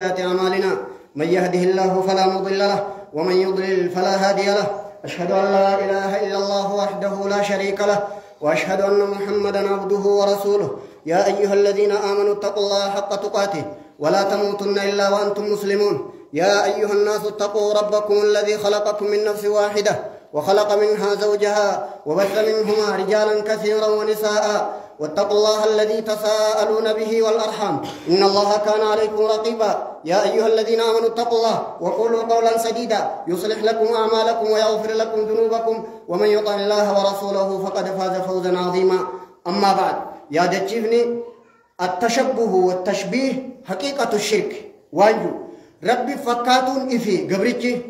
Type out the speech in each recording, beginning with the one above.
أعمالنا من يهده الله فلا مضل له ومن يضلل فلا هادي له. أشهد أن لا إله إلا الله وحده لا شريك له وأشهد أن محمدا عبده ورسوله. يا أيها الذين آمنوا اتقوا الله حق تقاته ولا تموتن إلا وأنتم مسلمون. يا أيها الناس اتقوا ربكم الذي خلقكم من نفس واحدة وخلق منها زوجها وبث منهما رجالا كثيرا ونساء، واتقوا الله الذي تساءلون به والأرحام إن الله كان عليكم رقيبا. يا أيها الذين آمنوا اتقوا الله وقولوا قولا سديدا يصلح لكم أعمالكم ويغفر لكم ذنوبكم، ومن يطع الله ورسوله فقد فاز فوزا عظيما. أما بعد، يا دتشيفني التشبه والتشبيه حقيقة الشرك. وانجو ربي فكاتون إفي قبرتي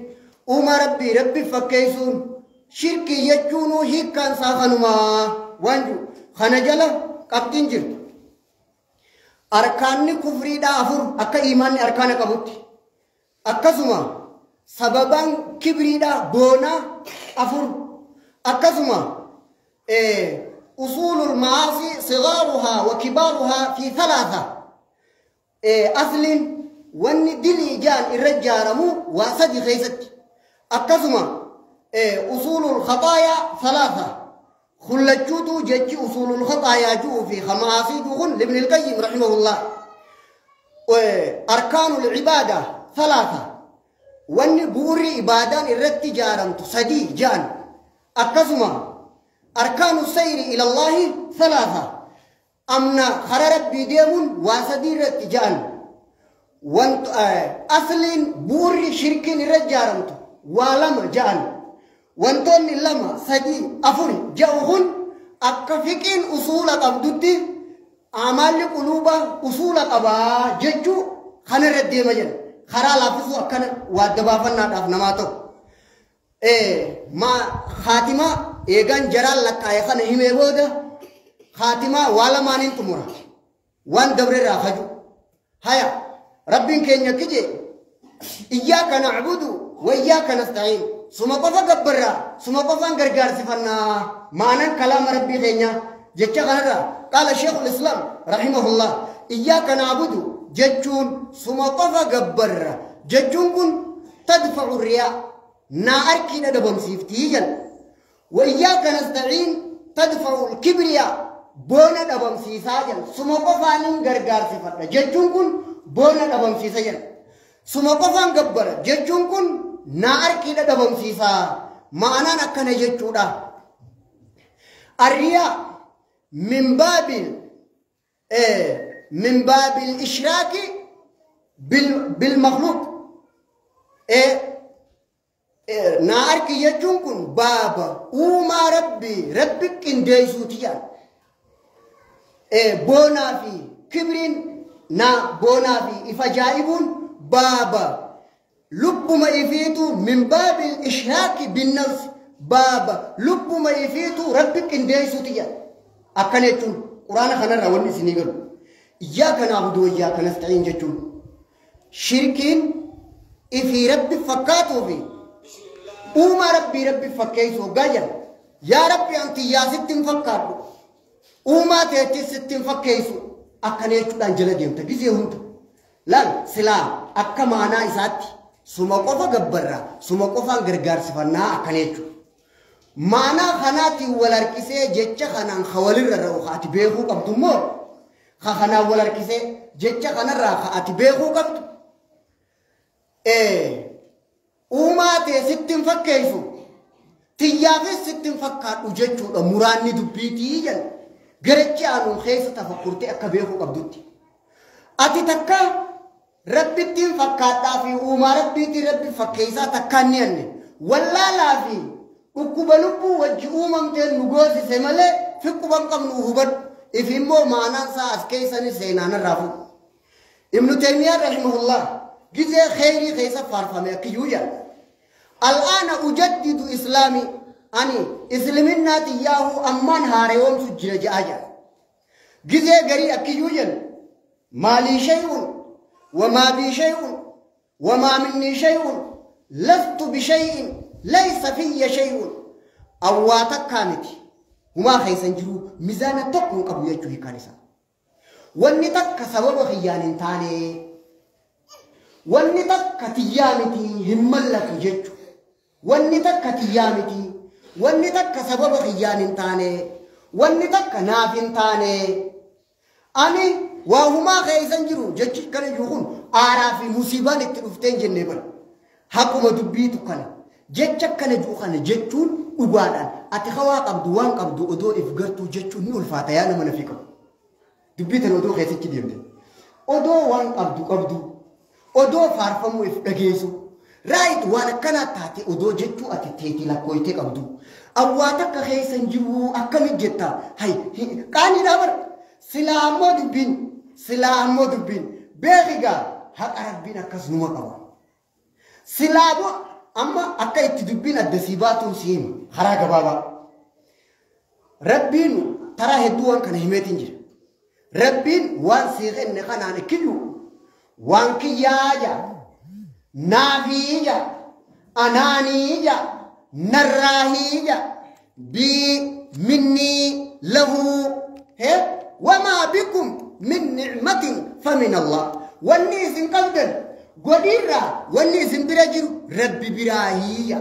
وما ربي ربي فكيسون شركي يجونو هيك كان ساخنما. وانجو خنجلة قبطين جرت أركان كفري دا أفر أكا إيمان أركان قبطي أكزما سببان كبري دا بونا أفر أكزما أصول المعاصي صغارها وكبارها في ثلاثة. أصل وان دلي جان الرجال مو واسدي خيست أكزما أصول الخطايا ثلاثة. خلجوتو جج أصول الخطايا جو في خماسي جوغن لابن القيم رحمه الله. وأركان العبادة ثلاثة. وان بوري عبادان الرتجارم تصدي جان أكزما أركان السير إلى الله ثلاثة. أمنا خرب بيديمون واسدي الرتجان وانت أصل بوري شركين الرجارم ولم جان وانتون لما سدي أفر جاوهن أكفكين أصول قبضتي أعمال قلوبة أصول قبا ججو خنر الديمجن خرا لافزو أكن وادبافنا دافنماتو ما خاتمة إيغان جرال لك أيخان همي بودا خاتمة والا مانين تمورا وان دبر راخجو هيا ربين كين يكجي إياك نعبد وإياك نستعين. سما قفا قبرا سما قفا غرغار سفنا معنى كلام ربي غينيا جتشا غنرا. قال شيخ الإسلام رحمه الله إياك نعبد جتشون سما قفا قبرا جتشون كن تدفع الرياء نا أركي ندبم سيفتيجا، وإياك نستعين تدفع الكبرياء بونا دبم سيساجا. سما قفا نغرغار سفنا جتشون كن بونا دبم سيساجا. سما قفا قبرا جتشون كن نا أركي دبم سيسا معنى أكن جتشودا. الرياء من باب الإشراك بالمخلوق. نا أركي جتشون كن باب وما ربي ربك إن ديسوتيا بونا في كبرين نا بونا في إفجائبون باب لب ما يفيتو من باب الإشراك بالنفس باب لب ما يفيتو ربك إن ديسوتيا أكنتون قرآن خنا راوني سنيقل إياك نعبد وإياك نستعين جتون شركين إفي ربي فكاتو في وما ربي ربي فكيسو قايا يا ربي أنت يا ستين فكاتو وما تأتي ستين فكيسو أكنتون أنجل ديمتا جزي هنت لا سلا أكمانا إساتي سما قفا قبرا سما قفا غرغار سفنا أكنيتو مانا خناتي ولاركسي جتشا خنان خوالي الرأو خاتي بيخو قبضو مور خنا ولاركسي جتشا خنان را خاتي بيخو قبضو وما تي ستين فكيسو تيافي ستين فكاتو جتشو مراني دبيتي جن غرتشي آنو خيسو تفكرتي أكا بيخو قبضوتي أتي تكا ربتين فكاتا في وما ربتي ربي فكيسا تكاني أني ولا لا في وكبلبو وجهومم تين نغوسي سمله في كوبان كم نوهبت إفهمو معنا ساس كيساني سينان الرافو. ابن تيمية رحمه الله جزء خيري خيسا فارفامي كيوجا الآن أجدد إسلامي أني إسلامنا تياهو أمان هاريوم سجل جاجا جزء غري أكيوجا مالي شيء وما بي شيء وما مني شيء لست بشيء ليس في شيء أواتك كانت وما خيسن جرو ميزان تقن قبو يجوه كانسا واني تك سبب خيان تاني Wanni takka tiyyaa miti hin mallatu jechuudha. Wanni takka tiyyaa miti. Wanni takka sababa kiyyaan hin taane. Wanni takka naaf hin taane. Ani waahumaa keessan jiru jechi kana jiru kun aaraa fi musiibaan itti dhuftee hin jennee bara. Haquma dubbiitu kana. Jecha kana jiru kana jechuun dhugaadhaan ati hawaa qabdu waan qabdu odoo if gartuu jechuun ni ulfaata yaa nama nafi qabu. Dubbii tana odoo keessatti deemte. Odoo waan qabdu qabdu. Odoo faarfamuu if dhageessu. Raayit waan akkanaa taate odoo jechuu ati teetii lakkooyitee qabdu. Awwaa takka keessa hin jiru akkamit jetta? Hay qaaniidhaa bara. Silaa ammoo dubbiin silaa ammoo dubbiin beekigaa haqa rabbiin akkas numa qaba. Silaa amma akka itti dubbiin adda sii baatuun si hima karaa gabaabaa. Rabbiin taraa hedduu waan kana himeetiin jira. Rabbiin waan sii kenne kanaan kiyyu waan kiyyaa jaa naafii jaa anaanii jaa narraahii jaa bii minnii lahuu hee wamaa bikum min nicmatin famin Allah. Wanni isin qabdan godhiirraa wanni isin bira jiru rabbi biraahiyya.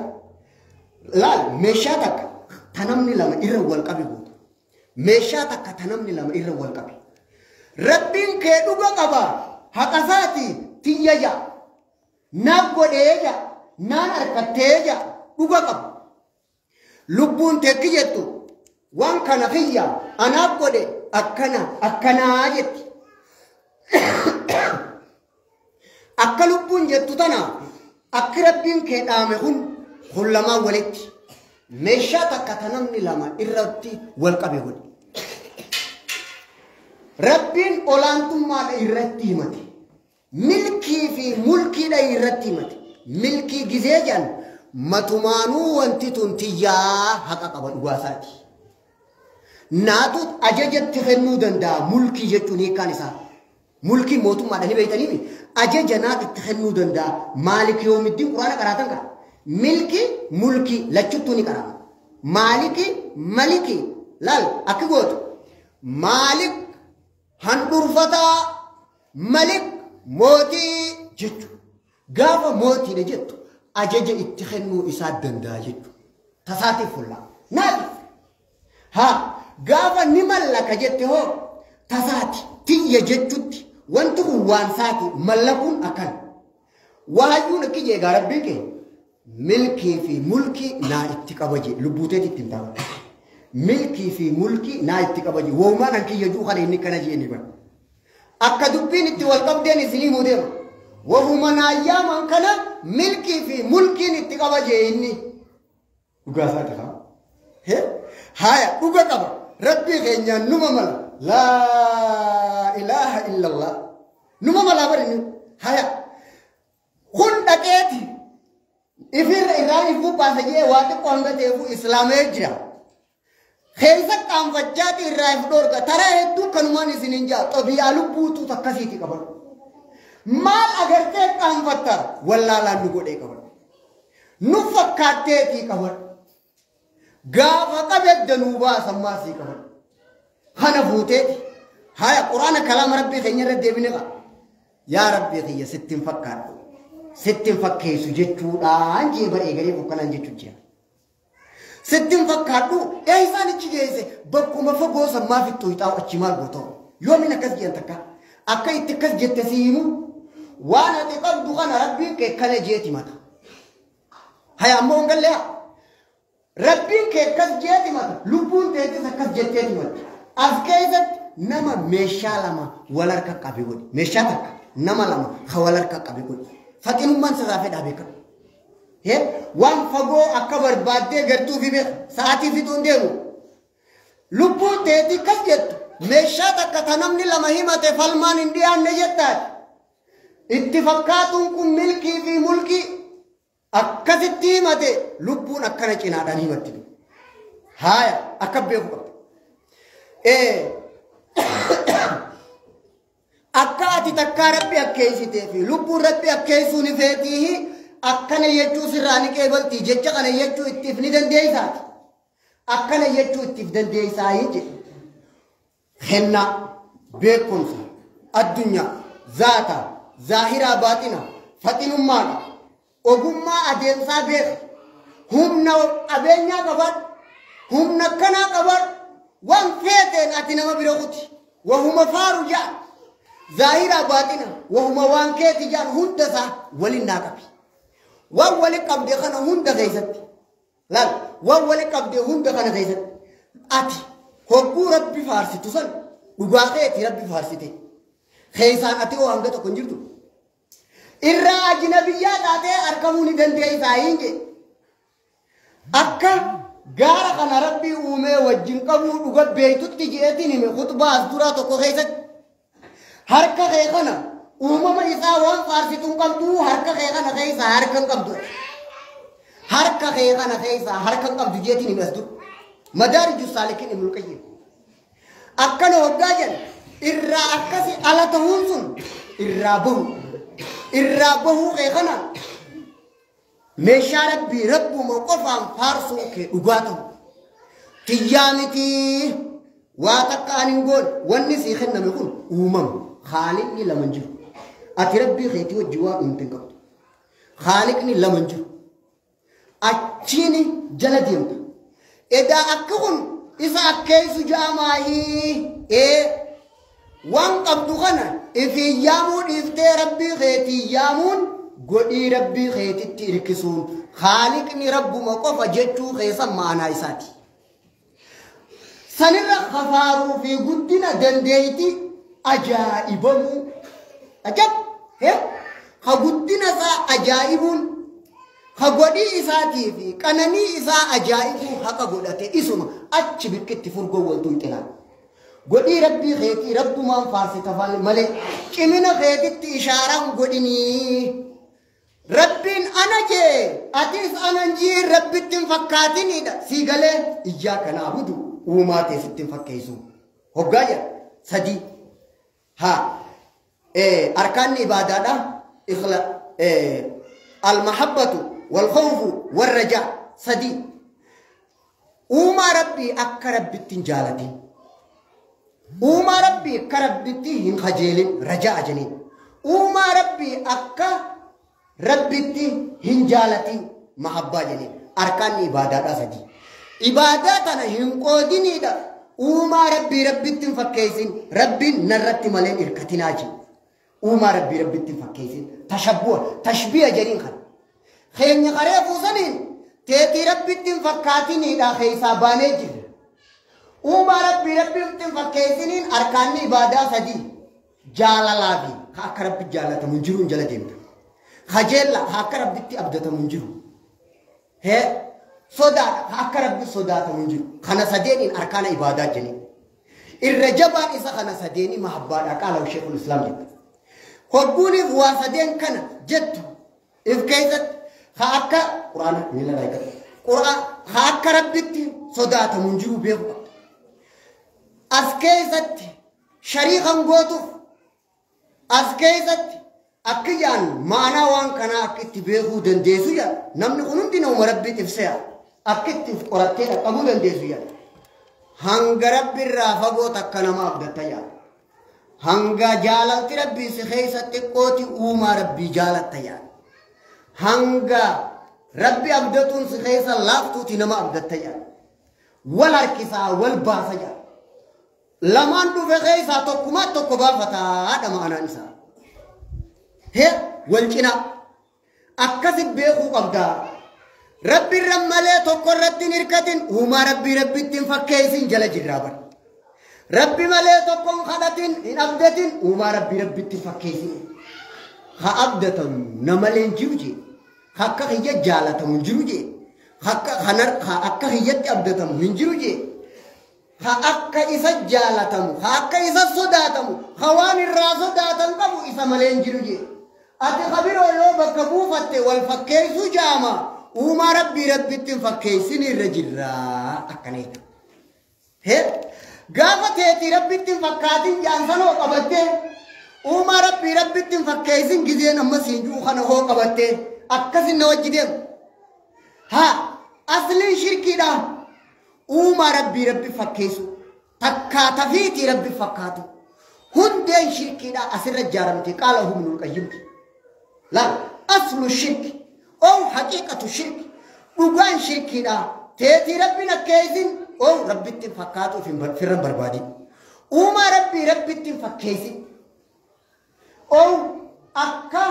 Laal meeshaa takka tanamni lama irra wal qabe goota. Meeshaa takka tanamni lama irra wal qabe. Rabbiin kee dhuga qaba haqasaati tiyya jaa naaf godhee jaa naan harkattee jaa dhuga qaba. Lubbuun teekki jettu waan kana kiyya anaaf godhe akkana akkanaa jetti. Akka lubbuun jettu tana akki rabbiin kee dhaame kun kun lamaan walitti meeshaa takka tanamni lama irratti wal qabe godhe. Rabbiin olaantummaadha irratti himate. Milkii fi mulkiidha irratti himate. Milkii gizee jedhan matumaanuu wanti tun tiyyaa haqa qaba dhugaasaati. Naatu ajajatti kennuu danda'a mulkii jechuun hiikkaan isaa. Mulkii mootummaadha ni beektanii ajaja naatu itti kennuu danda'a. Maaliki yoomiddiin quraana qaraatan qara. Milki mulkii lachuttuu ni qaraama. Maaliki maliki laal akki gootu. Maalik handhurfataa malik mootii jechuudha. Gaafa mootiidha jettu ajaja itti kennuu isaa danda'a jechuudha. Tasaatiif fuullaa. Naaf haa gaafa ni mallaka jette hoo tasaati tiyya jechutti wanti kun waan saati mallakuun akkana. Waayyuun akki jee egaa rabbiin kee milkii fi mulkii naa itti qaba jee lubbuuteeti ittiin ta'a. Milkii fi mulkii naa itti qaba jee woomaan kan kiyya juu kana inni kana jee ni bara. Akka dubbiin itti wal qabdeen isinii himuu deema. Wahuma naayyaaman kana milkii fi mulkiin itti qaba jee inni. Dhugaa isaa ta'a. Haaya dhuga qaba. Rabbii keenyaan numa mala. Laa ilaaha illallah. Numa malaa bari inni. Haaya. Kun dhaqeeti. Ifirra irraa ifuu baasa jee waa xiqqoo hanga ta'eefu islaamee jira. Keessa qaanfachaati irraa if dhorka. Taraa hedduu kanumaan isiniin jaa xabii'aa lubbuutu takkasiiti qaban. Maal agartee qaanfatta wallaalaan nu godhee qaban. Nu fakkaatteetii qaban. Gaafa qabedda nuu baasan maasii qaban. Kana fuuteeti. Haya quraana kalaama rabbii keenya irra deebine qaba. Yaa rabbii kiyya sittiin fakkaadhu. Sittiin fakkeessu jechuudhaan jee bara eegalee bukkanaan jechuun jira. Sittiin fakkaadhu eessaan ichi geesse bakkuma fagoo sammaa fixxuu hixaa'u achi maal goota'u. Yoomiin akkas jedhan takka akka itti akkas jette si himu waan ati qabdu kana rabbiin kee kana jeeti mata. Haya ammoo hin gallee rabbiin kee akkas jeeti mata lubbuun teetis akkas jetteeti mata. As keessatti nama meeshaa lama wal harka qabe godhi. Meeshaa takka nama lama ka wal harka qabe godhi. Faxinummaan sasaa fedhaa beekama. Waan fagoo akka barbaaddee gartuu fi beeku sa'aatii fixuun deemu. Lubbuun teetii kas jettu meeshaa takka ta namni lama himate falmaan hin dhiyaanne jettaati. Itti fakkaatuun kun milkii fi mulkii akkasitti himate lubbuun akkana cinaadhaan himatti. Haaya akka beeku qabda. Akka ati takkaa rabbi akkeessitee fi lubbuun rabbi akkeessuu ni feetii akkana jechuu sirraa ni qeebaltii jecha kana jechuu ittiif ni dandeessaati. Akkana jechuu ittiif dandeessaa jedhe. Kennaa, beekumsa, addunyaa, zaata, zaahiraa baaxina, Faxinummaa qaba. Ogummaa adeemsaa beeka. Humna qabeenyaa qabaadhu. Humna akkanaa qabaadhu. Waan feeteen ati nama bira kuti. Wahuma faaru ja'a. Zaahiraa baaxina wahuma waan keeti ja'an hunda isaa waliin naa qabi. Waan wali qabde kana hunda keessatti. Laal waan wali qabde hunda kana keessatti. Ati hogguu rabbi faarsitu san dhugaa keeti rabbi faarsite. Keessaan ati hoo hanga tokko hin jirtu. Irraa ajnabiyyaa taatee argamuu ni dandeessaa hin jedhe. Akka gaara kana rabbi uumee wajjin qabuu dhuga beektutti jeetiin hime khutbaa as duraa tokko keessatti. Harka kee kana uumama isaa waan faarsitu hin qabdu harka kee kana keessaa harka hin qabdu. Harka kee kana keessaa harka hin qabdu jeetiin hime as dura. Madaariju saalikiin Ibnul Qayyim. Akkana hoggaa jedhe irraa akkasi ala ta'uun sun irraa bahu. Irraa bahuu kee kana meeshaa rabbii rabbuma qofaan faarsuu kee dhugaa ta'u. Tiyyaa miti waa takka ani hin goone wanni sii kenname kun uumama. Haaliqni lama hin jiru. Ati rabbii keetii wajji waan uumte hin qabdu. Haaliqni lama hin jiru. Achiin jala deemta. Edaa akka kun isa akkeessu jaamaahii waan qabdu kana ifii yaamuu dhiiftee rabbii keetii yaamuun godhii rabbii keetitti hirkisuun haaliqni rabbuma qofa jechuu keessa maanaa isaati. Sanirra kafaaruu fi guddina dandeeyti ajaa'ibamuu. Ajab! Ha guddina isaa ajaa'ibuun ha godhii isaatii fi qananii isaa ajaa'ibuu haqa godhate isuma achi bikkitti furgoo waltuu xilaa. Godhii rabbii keetii rabbumaan faarsita malee cimina keetitti ishaaraan godhinii. Rabbiin ana jee atis anan jii rabbitti hin fakkaatinidha. Sii galee iyyaaka na'budu uumaa ta'e sitti hin fakkeessu. Hoggaa jedha sadii. Haa arkaanni ibaadaadha. Almahabbatu walkhawfu warrajaa sadii. Uumaa rabbii akka rabbitti hin jaalatin. Uumaa rabbii akka rabbitti hin kajeelin rajaa jeniin. Uumaa rabbii akka rabbitti hin jaalatin mahabbaa jeniin. Arkaanni ibaadaadha sadii. Ibaadaa tana hin qoodiniidha. Uumaa rabbii rabbitti hin fakkeessin. Rabbiin narratti malee hirkatinaa jiru. Uumaa rabbii rabbitti hin fakkeessin. Tashabbu'a tashbiha jeniin kana. Keenya qaree fuusaniin teetii rabbitti hin fakkaatiniidha keessaa baanee jirra. Uumaa rabbii rabbitti hin fakkeessiniin arkaanni ibaadaa sadii. Jaalalaa fi akka rabbi jaalatamu hin jiru hin jala deemta. Kajeella akka rabbitti abdatamu hin jiru. Sodaadha akka rabbi sodaatamu hin jiru. Kana sadeeniin arkaana ibaadaa jeniin. Irra jabaan isa kana sadeenii mahabbaadha qaala Sheekul Islaam jetta. Hogguuniif waa sadeen kana jettu if keessatti ha akka Quraana miila raayikata. Quraan ha akka rabbitti sodaatamu hin jiru beeku qabda. As keessatti shariikan gootuuf as keessatti akka jaan maanaa waan kanaa akka itti beekuu dandeessu jedha. Namni kun hundi nama rabbiin ibseera. Akka itti qorattee dhaqqabuu dandeessu jedha. Hanga rabbi irraa fagoo takka nama abdatta jedha. Hanga jaalalti rabbii si keessa xiqqooti uumaa rabbii jaalatta jedha. Hanga rabbi abdatuun si keessa laaftuuti nama abdatta jedha. Wal harkisaa wal baasa jedha. Lamaan dhufe keessaa tokkumaa tokko baafataadha maanaan isaa. Wal cinaa akkasi beekuu qabdaa. Rabbi irra malee tokko irratti hin hirkatin uumaa rabbii rabbitti hin fakkeessin jala jirraa bara. Rabbi malee tokko hin kadhatin hin abdatin uumaa rabbii rabbitti hin fakkeessin. Ha abdatamu namalee hin jiru jee. Akka kiyya jaalatamu hin jiru jee. Akka kiyyatti abdatamu hin jiru jee. Ha akka isa jaalatamu, ha akka isa sodaatamu, ha waan irraa sodaatan qabu isa malee hin jiru jee. Ati kabiroo yoo bakka buufatte wal fakkeessuu jaama. Uumaa rabbii rabbitti hin fakkeessin irra jirraa akkana jechuudha. Gaafa teetii rabbitti hin fakkaatin jaansanoo qabattee uumaa rabbii rabbitti hin fakkeessin gizeen amma siin jiru kana hoo qabattee akkasin na wajji deemu. Haa asliin shirkiidha. Uumaa rabbii rabbi fakkeessu takkaa tafiitii rabbi fakkaatu hundeen shirkiidha asirra ijaaramte qaala Ibnul Qayyimti. Laal Aslu shirki oo haqiiqatu shirki dhugaan shirkiidha. Teetii rabbiin akkeessin oo rabbitti fakkaatu firran barbaadin. Uumaa rabbii rabbitti fakkeessin. Oo akka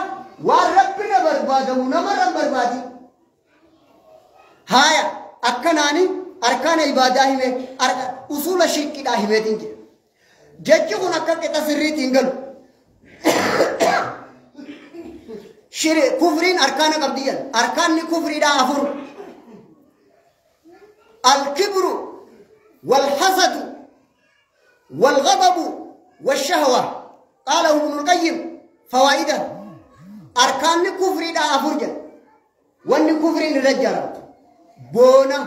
waan rabbina barbaadamu namarra barbaadin. Haaya akkanaani arkaana ibaadaa hime usuula shirkiidhaa himeetiin jira. Jechi kun akka qixa sirriitiin galu. Kufriin arkaana qabdiyyan. Arkaanni kufriidhaa afur. الكبر والحسد والغضب والشهوة. قاله ابن القيم فوائده. أركان الكفر لا أفرجا وأن الكفر الرجال بونا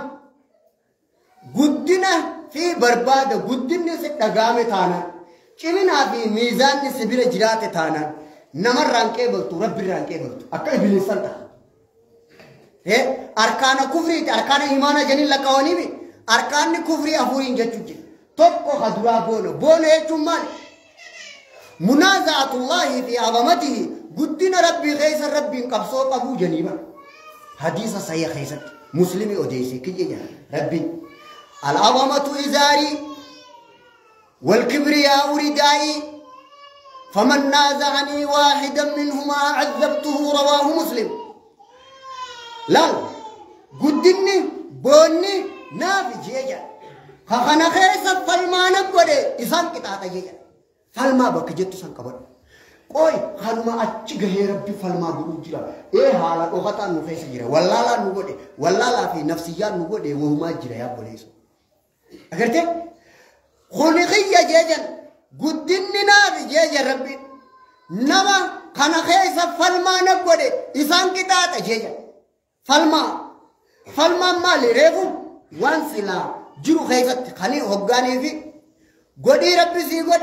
قدنا في بربادة قدنا ستقام تانا كمنا في ميزان سبيل جرات تانا نمر رانكيبلتو رب رانكيبلتو أكا إبليس سنتا. أركان كفر أركان إيمان جنين لكوانيمي أركان كفر أفورين جتوجي توقع خدوا بونه بونه يجمال منازعة الله في عظمته قدنا ربي غيث ربي قبصو أبو جنيبا. حديث صحيح غيث مسلم أوديسي كي ربي العظمة إزاري والكبرياء ردائي فمن نازعني واحدا منهما عذبته. رواه مسلم. لا قدني بوني نافي جيجا خخنا خيسا فالما نقوده إسان كتاتا جيجا فالما بك جتو سان قبر قوي خانما أتشغه ربي فالما قلو جرا إيه حالا أغطا نفيس جرا والله لا نقوده والله لا في نفسيات نقوده وهما جرا يا بوليسو أكرتي خلقية جيجا قدني نافي جيجا ربي نما خنا خيسا فالما نقوده إسان كتاتا جيجا فالما فالما مالي ريفو وان سلا جرو خيفت خني هقاني في قدي ربي سي قد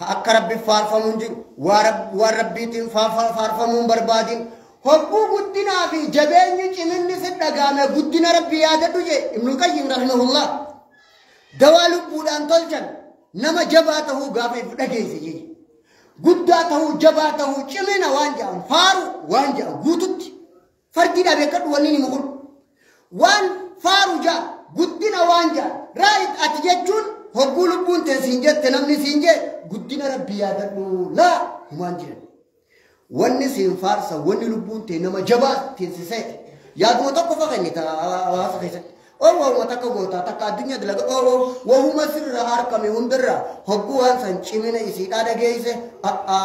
أكا ربي فارفمون جرو وربي تين فارفمون بربادين هقو قدنا في جبين يجمني سدقامي قدنا ربي يادتو جي. ابن القيم رحمه الله دوالو بودان تلجن نما جباته قافي فدقيسي جي قداته جباته جمنا وانجا فارو وانجا قدت فردي دا بيكد ونيني مخل وان فاروجا قدنا وانجا رايت اتججون هقول لبون تسينجت تنمني سينجت قدنا ربي يادلو لا همانجا وني سين فارسا وني لبون تنما جبا تنسيسيت يادو تقو فغني تا واسخيست او وما تقو غوتا تقا الدنيا دلغ او وهما سر هاركمي هندرا هقو وان سن چمنا اسيدا دغيسه ا ا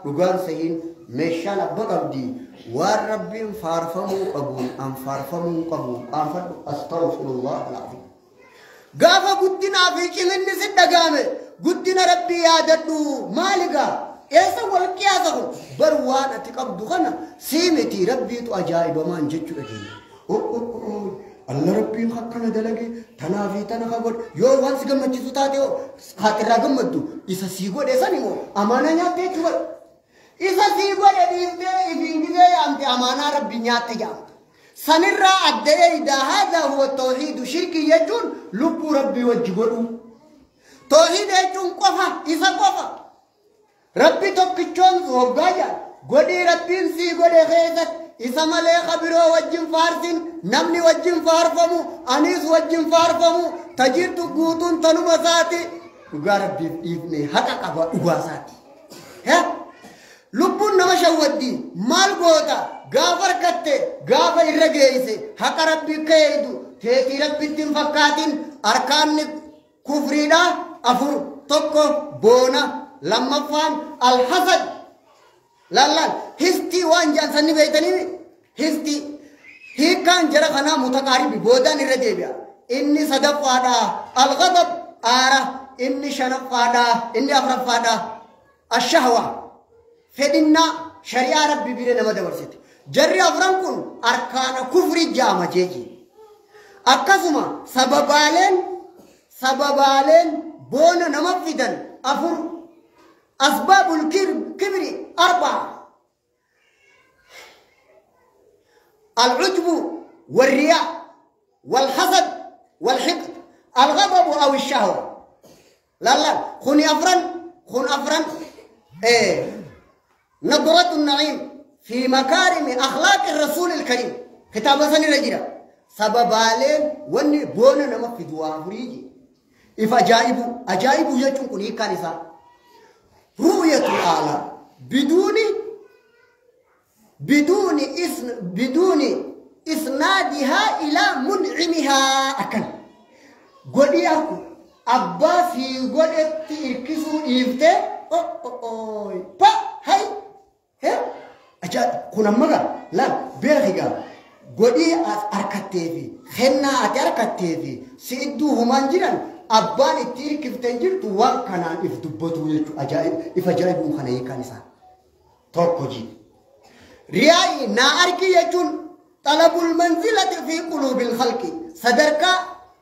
دوغان سين meeshaan abba qabdi waan rabbiin faarfamuu qabuun an faarfamuu qabu qaanfadhu. Astaghfirullah alazim. Gaafa guddinaa fi ciminni si dhagaame guddina rabbii yaadadhu maaligaa eessa wal qiyaasa kun bar waan ati qabdu kana sii miti rabbiitu ajaa'ibamaan jechuu dhageenya. Allah rabbiin akkana dalage tanaa fi tana ka godhe yoo waan si gammachiisu taate haatirraa gammaddu isa sii godhe san immoo amaanaa nyaattee jechuudha. إذا سيقول أنت أمانة ربي نياتي سنرى الدعاء هذا هو التوحيد. شرك يجون لب ربي وجبرو توحيد يجون قفا إذا قفا ربي توكيشون وغايا غدي ربي سي غدي خيزت إذا ملي خبرو وجن فارسين نمني وجن فارفمو أنيس وجن فارفمو تجيرتو قوتون تنمساتي وغا ربي إذني حقا قبا وغاساتي ها لبون نما شودي مال غوتا غافر كته غافر إرغيسه حق ربي كيدو تيتي ربي تين فكاتين أركان كفريدا أفر توكو بونا لما فان الحسد لا لا هستي وان جان سني بيتني هستي هي كان جرى خنا متقارب بودان الرديبيا إني صدق الغضب آرا إني شنف فادا إني أفرف فادا الشهوة فإن شريعة ربي بيرنا ما دورست جري أفرام كن أركان كفر جامع جيجي أكثر سببالين بون نمفدن أفر أسباب الكبر أربعة العجب والرياء والحسد والحقد الغضب أو الشهوة. لا لا خون أفرن إيه نظرة النعيم fi makaarimi akhlaaqi rasuulil kariim kitaaba sanirra jira. Sababaaleen wanni boona nama fidu waa afurii je. If ajaa'ibu ajaa'ibu jechuun kun hiikkaan isaa ru'yatu aala biduuni biduuni isn biduuni isnaadihaa ilaa muncimihaa akkan godhii arku abbaa sii godhetti hirkisuu dhiiftee pa hay he kun amma gaa laal beeki gaa godhii as harkattee fi kennaa ati harkattee fi si idduu humaan jiran abbaan itti hirkiftee jirtu waan kanaan if dubbatu jechuudha. Ajaa'ib if ajaa'ibuun kana hiikaan isaa tokko ji. Riyaa'i naa arki jechuun xalabul manzilati fi quluubil khalqi sadarkaa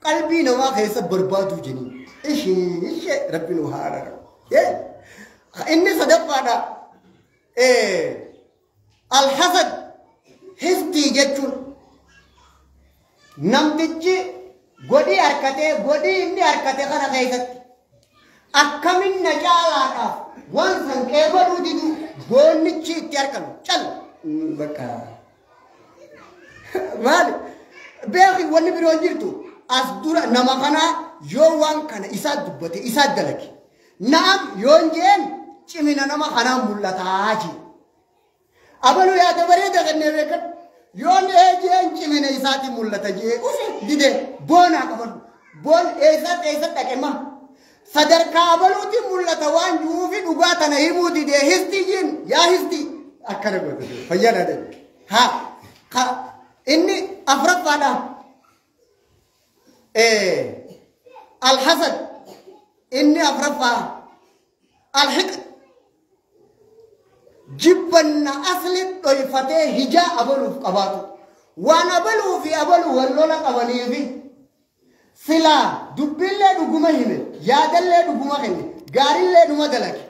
qalbii namaa keessa barbaaduu jenii. Ishee ishee rabbi nu haa araaramu. Inni sadaffaadha. Alhasad histii jechuun namtichi godhii harkatee godhii inni harkate kana keessatti akkamin na caalaadhaaf waan san qeebaluu didu boonnichi itti harkame cal bakka maali beeki wanni biroon jirtu as dura nama kanaa yoo waan kana isaa dubbate isaa dalage naam yoon jeen cimina nama kanaa mul'ataa jee abaluu yaada bareeda kennee beekan yoon eejeen cimina isaati mul'ata jee ufi dide boonaa qabadhu boon eessatti eessatti dhaqe ma sadarkaa abaluuti mul'ata waan jiruufi dhugaa tana himuu dide histii jiin yaa histii akkana goote fayyaadha jedhe haa ka inni afuraffaadha alhasad inni afuraffaa alhiqd jibbanna asli dhoyfatee hijaa abaluuf qabaatu waan abaluu fi abaluu wal lola qabaniifi silaa dubbiillee dhuguma hime yaadallee dhuguma kenne gaarillee dhuma dalage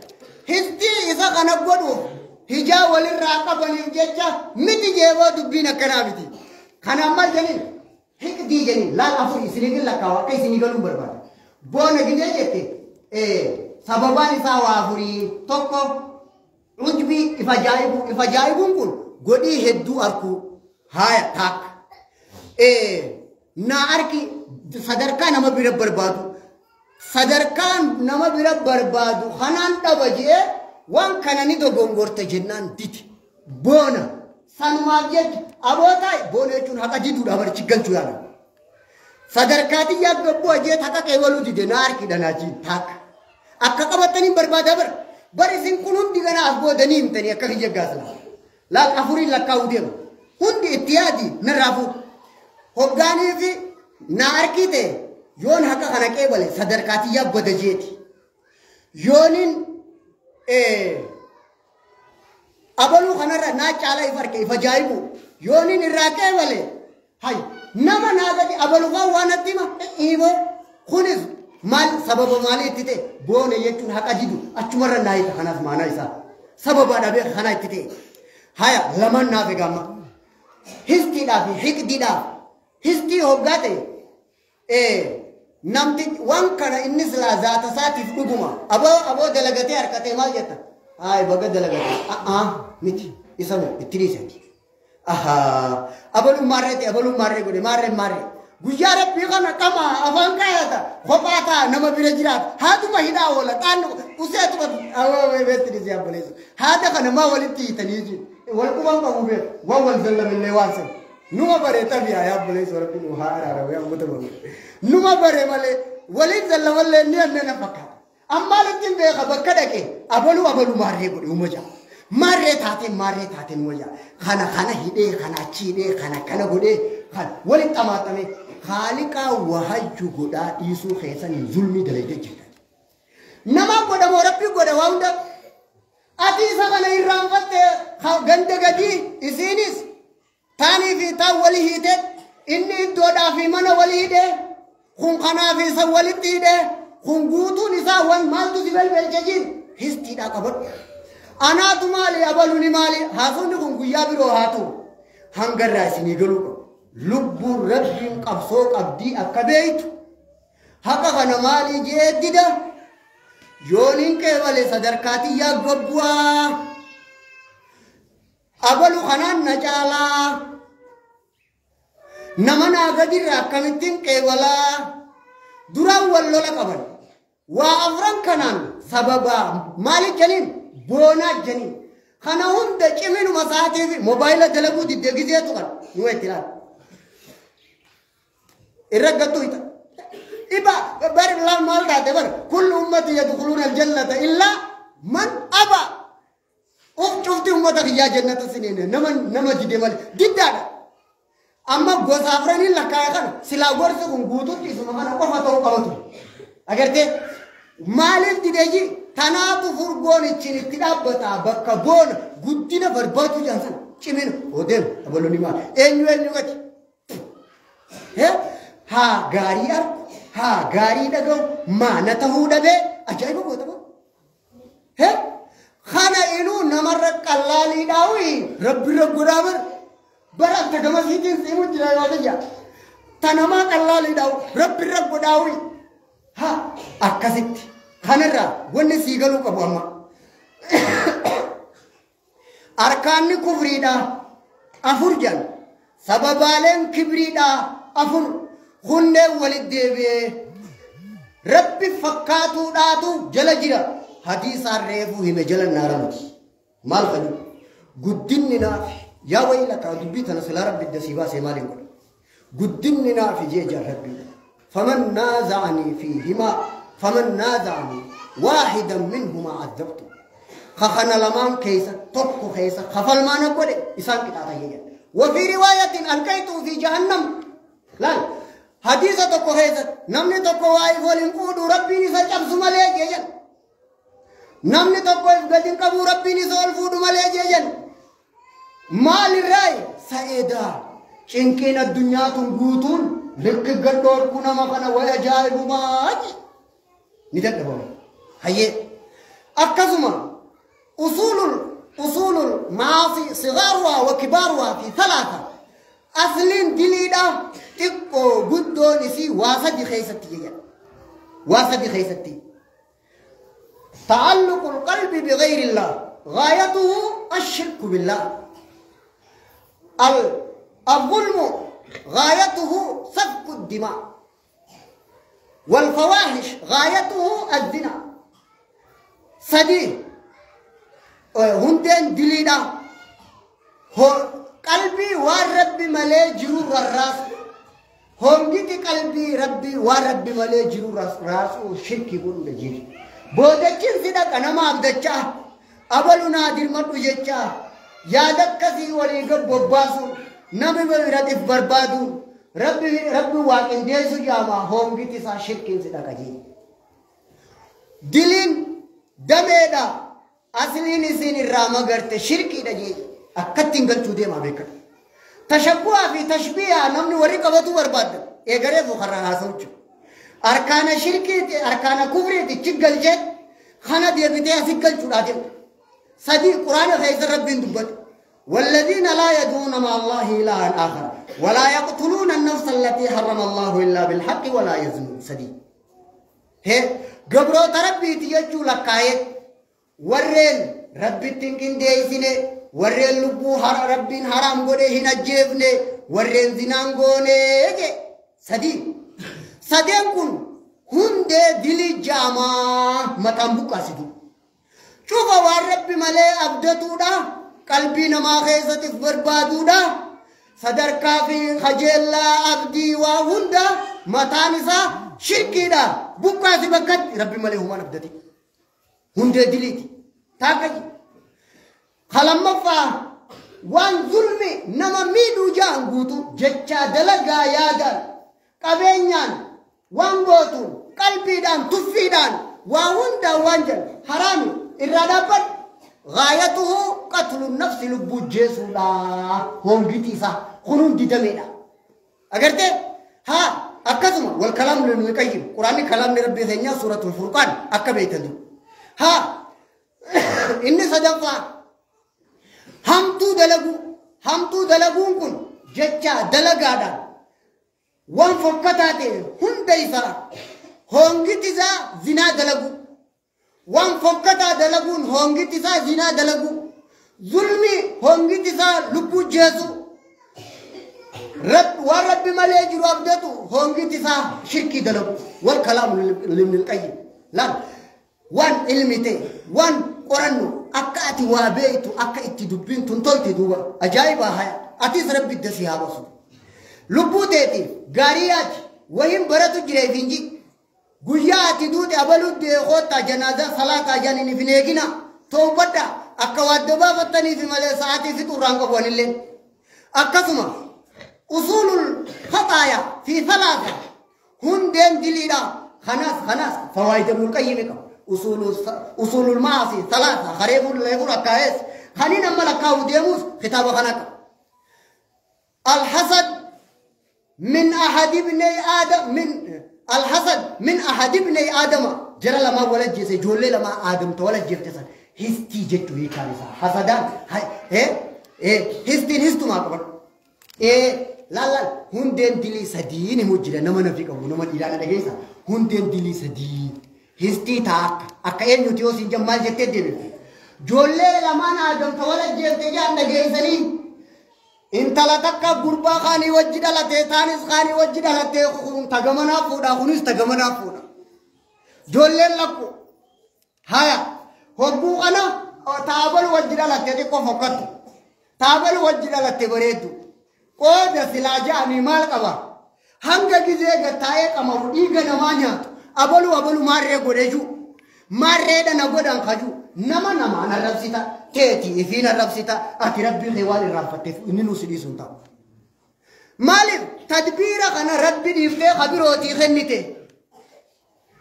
histii isa kana godhuuf hijaa walirraa qabaniif jecha miti jeeboo dubbiin akkanaa miti. Kana maal jeniin hiqdii jeniin laal afur isinii lakkaa'u akka isinii galuun barbaada. Boona gidee jette sababaan isaa waa afurii tokko ujbii if ajaa'ibu if ajaa'ibuun kun godhii hedduu arkuu haaya taak naa arki sadarkaa nama bira barbaadu sadarkaan nama bira barbaadu kanaan dhaba jee waan kana ni dogongorte jennaan diti boona sanumaaf jecha abootaa boona jechuun haqa diduudha barichi galchuu yaala sadarkaa xiyyaa gabbuu ajee haqa qeebaluu dide naa arkiidha naa jiin taak akka qabataniin barbaada bara bar isin kun hundi gana as boodanii himtanii akka kiyya gaasla laal afuriin lakkaa'uu deema hundi itti yaadi narraa fuudhu hoggaanii fi naa arkii ta'e yoon haqa kana qeebale sadarkaa xiyyaa bada jeeti yooniin abaluu kanarra naa caalaa if arke if ajaa'ibu yooniin irraa qeebale hay nama naa gadi abaluu faa waan natti hima hiimoo kunis maal sababa maalii itti ta'e boone jechuun haqa didu achumarra naa hiika kanaaf maanaa isaa sababa dhabee kana itti ta'e haya lamaan naaf egaa histiidhaa fi hiqdiidhaaf histii hoggaa ta'e namti waan kana inni silaa zaata isaatiif dhuguma aboo aboo dalagatee harkatee maal jetta haay baga dalagatee a'aa miti isa moo itti dhiisati ahaa abaluun maarree ta'e abaluun maarree godhe maarree maarree guyyaa rabbii kana qama afaan kaayata kophaa ta'a nama bira jiraata haatuma hidhaa oola xaannu useetuma aboo beetti dhiisee abboleessu haata kana maa walitti hiitanii jiru wal quban qabu beeku waan wal zallamillee waan sana numa bare tabi'a yaa abboleessu rabbi nu haa araaramu yaa uummata baru numa bare malee waliin zallamallee ni annana fakkaata ammaalittiin beeka bakka dhaqe abaluu abaluu maarree godhe uma ja'a maarree taateen uma ja'a kana kana hidhee kana achi hidhee kana kana godhee kana walitti xamaaxame haaliqaa wahajju godhaa dhiisuu keessaniin zulmii dalagdee jirta. Nama godhamoo rabbii godha waa hunda ati isa kana irraanfatte ganda gadii isiinis taanii fi taan walii hiite inni iddoodhaa fi mana walii hidhe kun kanaa fi isa walitti hidhe kun guutuun isaa waan maaltu si belbelche jiin histiidhaa qabadhu. Anaatu maali abaluuni maali haasofni kun guyyaa biroo haa ta'u hangarraa isinii galuu qabu. Lubbuun rabbiin qabsoo qabdii akka beeytu haqa kana maalii jee dida yooniin qeebale sadarkaa xiyyaa gabbu'aa. Abalu kanaan na caalaa. Nama naa gadirraa akkamittiin qeebalaa. Duraan wal lola qaban. Waa afran kanaan sababaa maali janiin boonaa janiin. Kana hunda ciminuma isaatiif moobaayila dalaguu diddee gizeetu kan nu itti ilaala. Irra gattuu ita. Iba bari laal maal taate bar kullu ummati yadkhuluuna aljannata illaa man aba. Uf cufti ummata kiyyaa jannata siniine nama dide malee diddaadha. Amma gosa afraniin lakkaa'e kana silaa gorsi kun guututti isuma kana qofa ta'uu qaba ture. Agartee maaliif dideeji tanaatu furgoon ittiin itti dhaabbata bakka boona guddina barbaadu jaansan cimina odeem abalonni maal eenyu eenyu gati. Haa gaarii argu haa gaarii dhaga'u maana ta'uu dhabee ajaa'iba gootama. Kana inuu namarra qallaaliidhaawi rabbirra godhaa bara. Bara akka gamasiitiin siimu jira yoo ta'u tanamaa qallaaliidhaawu rabbirra godhaawi. Haa akkasitti kanarraa wanni sii galuu qabu amma. Arkaanni kufriidhaa afur jedhan sababaaleen kibriidhaa afur hundeen walitti deebi'ee rabbi fakkaatuudhaatu jala jira. Hadiisaan reefuu hime jala naaramuti. Maal fadhu guddinni naafi yaa waylaka dubbii tana silaa rabbi dasii baasee maaliin godha. Guddinni naafi jee jaan rabbi. Faman naaza'anii fiihimaa faman naaza'anii waahidan minhumaa addabtu. Kakana lamaan keessa tokko keessa kafalmaana godhe isaan qixaaxa jedhan. Wafii riwaayatiin alqaytuu fi jahannam. Laal hadiisa tokko keessa namni tokko waa'ee waliin fuudhu rabbiin isa cabsu malee jedhan. Namni tokko if gadi hin qabu rabbiin isa ol fuudhu malee jedhan. Maalirraa sa'eedaa cinqiin addunyaa tun guutuun likki gadhoorku nama kana wayi ajaa'ibumaa ni dadhabama. Hayyee akkasuma usuulul maasi sigaaruwaa wa kibaaruwaa fi talaata asliin diliidha xiqqoo guddoon isii waa sadi keessatti jedhan. Waa sadi keessatti. تعلق القلب بغير الله غايته الشرك بالله. الظلم غايته سفك الدماء. والفواحش غايته الزنا. سدي هندين دليلا هو قلبي والرب ملي جرور الراس. هونجي قلبي ربي والرب ملي جرور الراس وشرك يقول لجير. Boodachin si dhaqa nama abdachaa abalu naa dirmadhu jechaa yaada akkasii walii gad bobbaasuun namni biraatiif barbaaduun rabbi waaqindeessu jaamaa hoongiti isaa shirkiin si dhaqa jee. Diliin dameedha asliin isiin irraa magarte shirkiidha jee akkatti hin galchuu deemaa beekadha. Tashabbu'aa fi tashbiihaa namni warri qabatu barbaadda eegareef karraa haasa'u jechuudha. Arkaana shirkiiti arkaana kufriiti chiggalchee kana deebitee asi galchuudhaa deemtu. Sadii quraana keessa rabbiin dubbate. والذين لا يدعون مع الله إلها آخر ولا يقتلون النفس التي حرم الله إلا بالحق ولا يزنون. سدي هي قبرو ربي تيجو لكايت ورين ربي تنكين ديسيني ورين لبو ربين حرام غودي هنا جيفني ورين زنان غوني سدي sadeen kun hundee dilii jaamaa mataan buqqaasitu. Cufa waan rabbi malee abdatuudha. Qalbii namaa keessatti barbaaduudha. Sadarkaa fi kajeellaa abdii waa hunda mataan isaa shirkiidha. Buqqaasi bakkatti rabbi malee humaan abdati. Hundee diliiti. Taakka kalammaffaa waan zulmi nama miidhuu jaan guutu jechaa dalagaa yaadaan qabeenyaan waan gootuun qalbiidhaan tuffiidhaan waa hundaan waan jedhu haraami irraa dhaabbadhu. غايته قتل النفس لبو جيسولا هونغيتي سا خنون ديدميدا اگرته ها اكزم والكلام لابن القيم قراني كلام ربي ثانيا سوره الفرقان اكبيتدو ها اني صدفا همتو دلغو همتو دلغون كن جچا دلغادا وان فكتاته هنديسا هونغيتي سا زنا دلغو وان فكتا دلغون هونغيتي سا زنا دلغو Zulmi hongiti isaa lubbuu jeesu. Waan rabbi malee jiru abdatu hongiti isaa shirkii dalagu. Wal kalaamu libnil qayyim. Laal waan ilmi ta'e waan qorannu akka ati waa beektu akka itti dubbiin tun tolte duuba ajaa'ibaa haya atis rabbi idda si haa baasu. Lubbuu teetiif gaarii yaati wahin baratu jireef hinji guyyaa ati duute abaluu deekoottaa janaazaa salaataa jaaniin hin eegina toobadha akka waadda baafattaniif malee sa'aatii fixuurraan qabu anillee. Akkasuma usuulul khaxaayaa fi salaasa hundeen diliidha kanaas kanaas fawaayida ibnul qayyimi qaba. Usuulul maasii salaasa kareefuu leefuu lakkaa'ees kaniin amma lakkaa'u deemuus kitaaba kana qaba. الحسد من أحد ابني آدم من الحسد من أحد ابني آدم جرى لما ولد جيسي جولي لما آدم تولد جيسي هستي جتو هي كارثة حسدان هاي إيه إيه هستين هستو ما قبل إيه لا لا هندين دلي سدين مجرى نما نفيك أبو نما إيرانا دقيسا هندين دلي سدين هستي تاك أكاين يوتيوس إن جمال جتة دي جولي لما آدم تولد جيسي جان دقيسني intala takka gurbaa kaanii wajji dhalatee taanis kaanii wajji dhalatee kun tagamanaa fuudha kunis tagamanaa fuudha. Ijoolleen lakku haya hogguu kana taabalu wajji dhalattee xiqqoo fokkattu taabalu wajji dhalattee bareeddu qooda silaa ja'anii maal qaba hanga gizee gattaa'ee qamaru dhiiga namaa nyaatu abalu abalu maarree godhee jiru maarreedha na godhan kaju nama namaan arrabsita. Teeti ifiin arrabsita ati rabbii kee waan irraanfatteef inni nu si dhiisu hin ta'u. Maaliif tadbiira kana rabbi dhiiftee kabirootii kennite.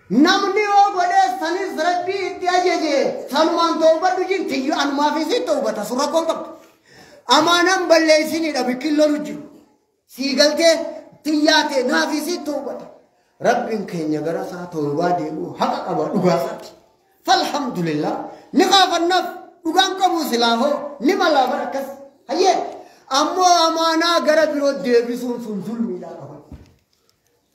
Namni yoo godhee sanis rabbii itti ajaje sanumaan toobadhu jin tiyyu anumaaf isin toobata sun rakkoon qabdu. Amaanaan balleessinidha biqilloon jiru. Sii galtee tiyyaa ta'e naaf isin toobata. Rabbiin keenya gara isaa toobaa deemu haqa qaba dhugaa isaati. Falhamdulillah ni qaafannaaf. Dhugaan qabu silaafoo ni malaa bara akkas hayyee ammoo amaanaa gara biroo deebisuun sun zulmiidhaa qaban.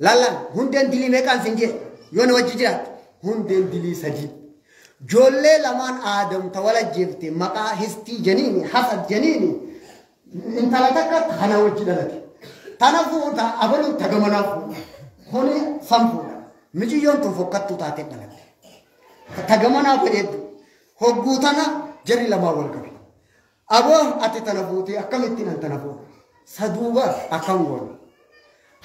Laallaan hundeen dilii meeqaan sin jee yoo na wajji jiraattu hundeen dilii sadii. Ijoollee lamaan aadam tawala jeefte maqaa histii janiini hasad janiini intala takka kana wajji dhalate. Tana fuuta abaluun tagamanaa fuudha. Kuni san fuudha. Mijiyyoon tun fokkattuu taatee dhalatte. Tagamanaa bareeddu. Hogguu tana jarri lamaa wal qabe. Aboo ati tana fuutee akkamittiin an tana fuute? Saduuba akkam goona?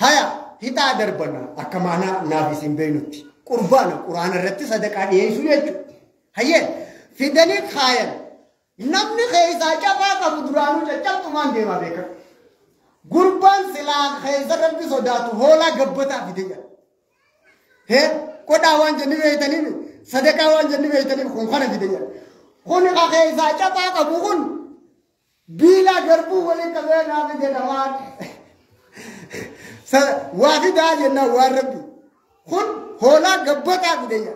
Haya hixaa darbanna akka maanaa naaf isin beeynutti. Qurbaana quraana irratti sadaqaa dhiyeessuu jechuudha. Hayyee fidanii kaayan. Namni keessaa cabaa qabu duraanuu caccabtumaan deemaa beekan. Gurbaan silaa keessa rabbi sodaatu hoolaa gabbataa fide jedha. Hee qodhaa waan jenni beeytaniif sadaqaa waan jenni beeytaniif kun kana fide jedha. Kun keessaa cabaa qabu kun biilaa garbuu waliin qabee naaf jedha waan. Waa fidaa jennaan waan rabbi. Kun hoolaa gabbataa fide jedha.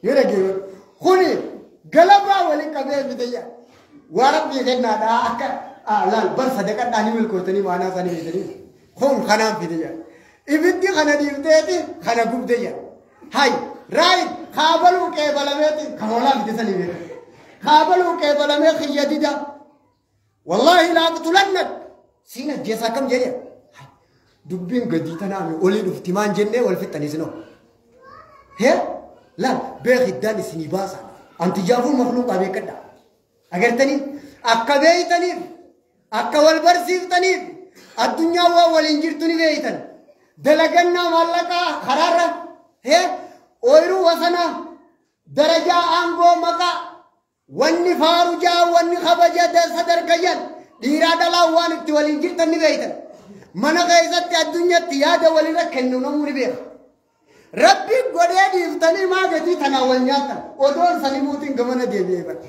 Yoo dhageeffatu kuni galabaa waliin qabee fide jedha. Waa rabbii kennaadhaa akka laal bar sadaqadhaa ni milkootanii maanaa isaanii beekanii kun kanaan fide jedha. Ibiddi kana dhiifteeti kana gubde jedha. Hay raayit kaabaluu qeebalameeti kan hoolaa fide sanii beekan. Kaabaluu qeebalamee xiyya dida. Wallaahi laa qtulannak siin ajjeesaa kam jedhe. Dubbiin gadii tanaan olii dhufti maan jennee wal fixxanii sinoo. Hee laal beekiddaan isinii baasa. Antijaafuun makluuqaa beekadha. Agartanii akka beeytaniif akka wal barsiiftaniif addunyaa waan waliin jirtu ni beeytan. Dalagannaa maallaqaa karaarra hee ooyiruu wasanaa darajaa aangoo maqaa wanni faaru jaa wanni kabaja sadarka jan dhiiraa dhalaa waan itti waliin jirtan ni beeytan. Mana keessatti addunyaatti yaada walirra kennu namuu ni beeka. Rabbi godhee dhiiftanii maa gatii tanaa wal nyaatan odoon sanii muutiin gamana deebi'ee bara.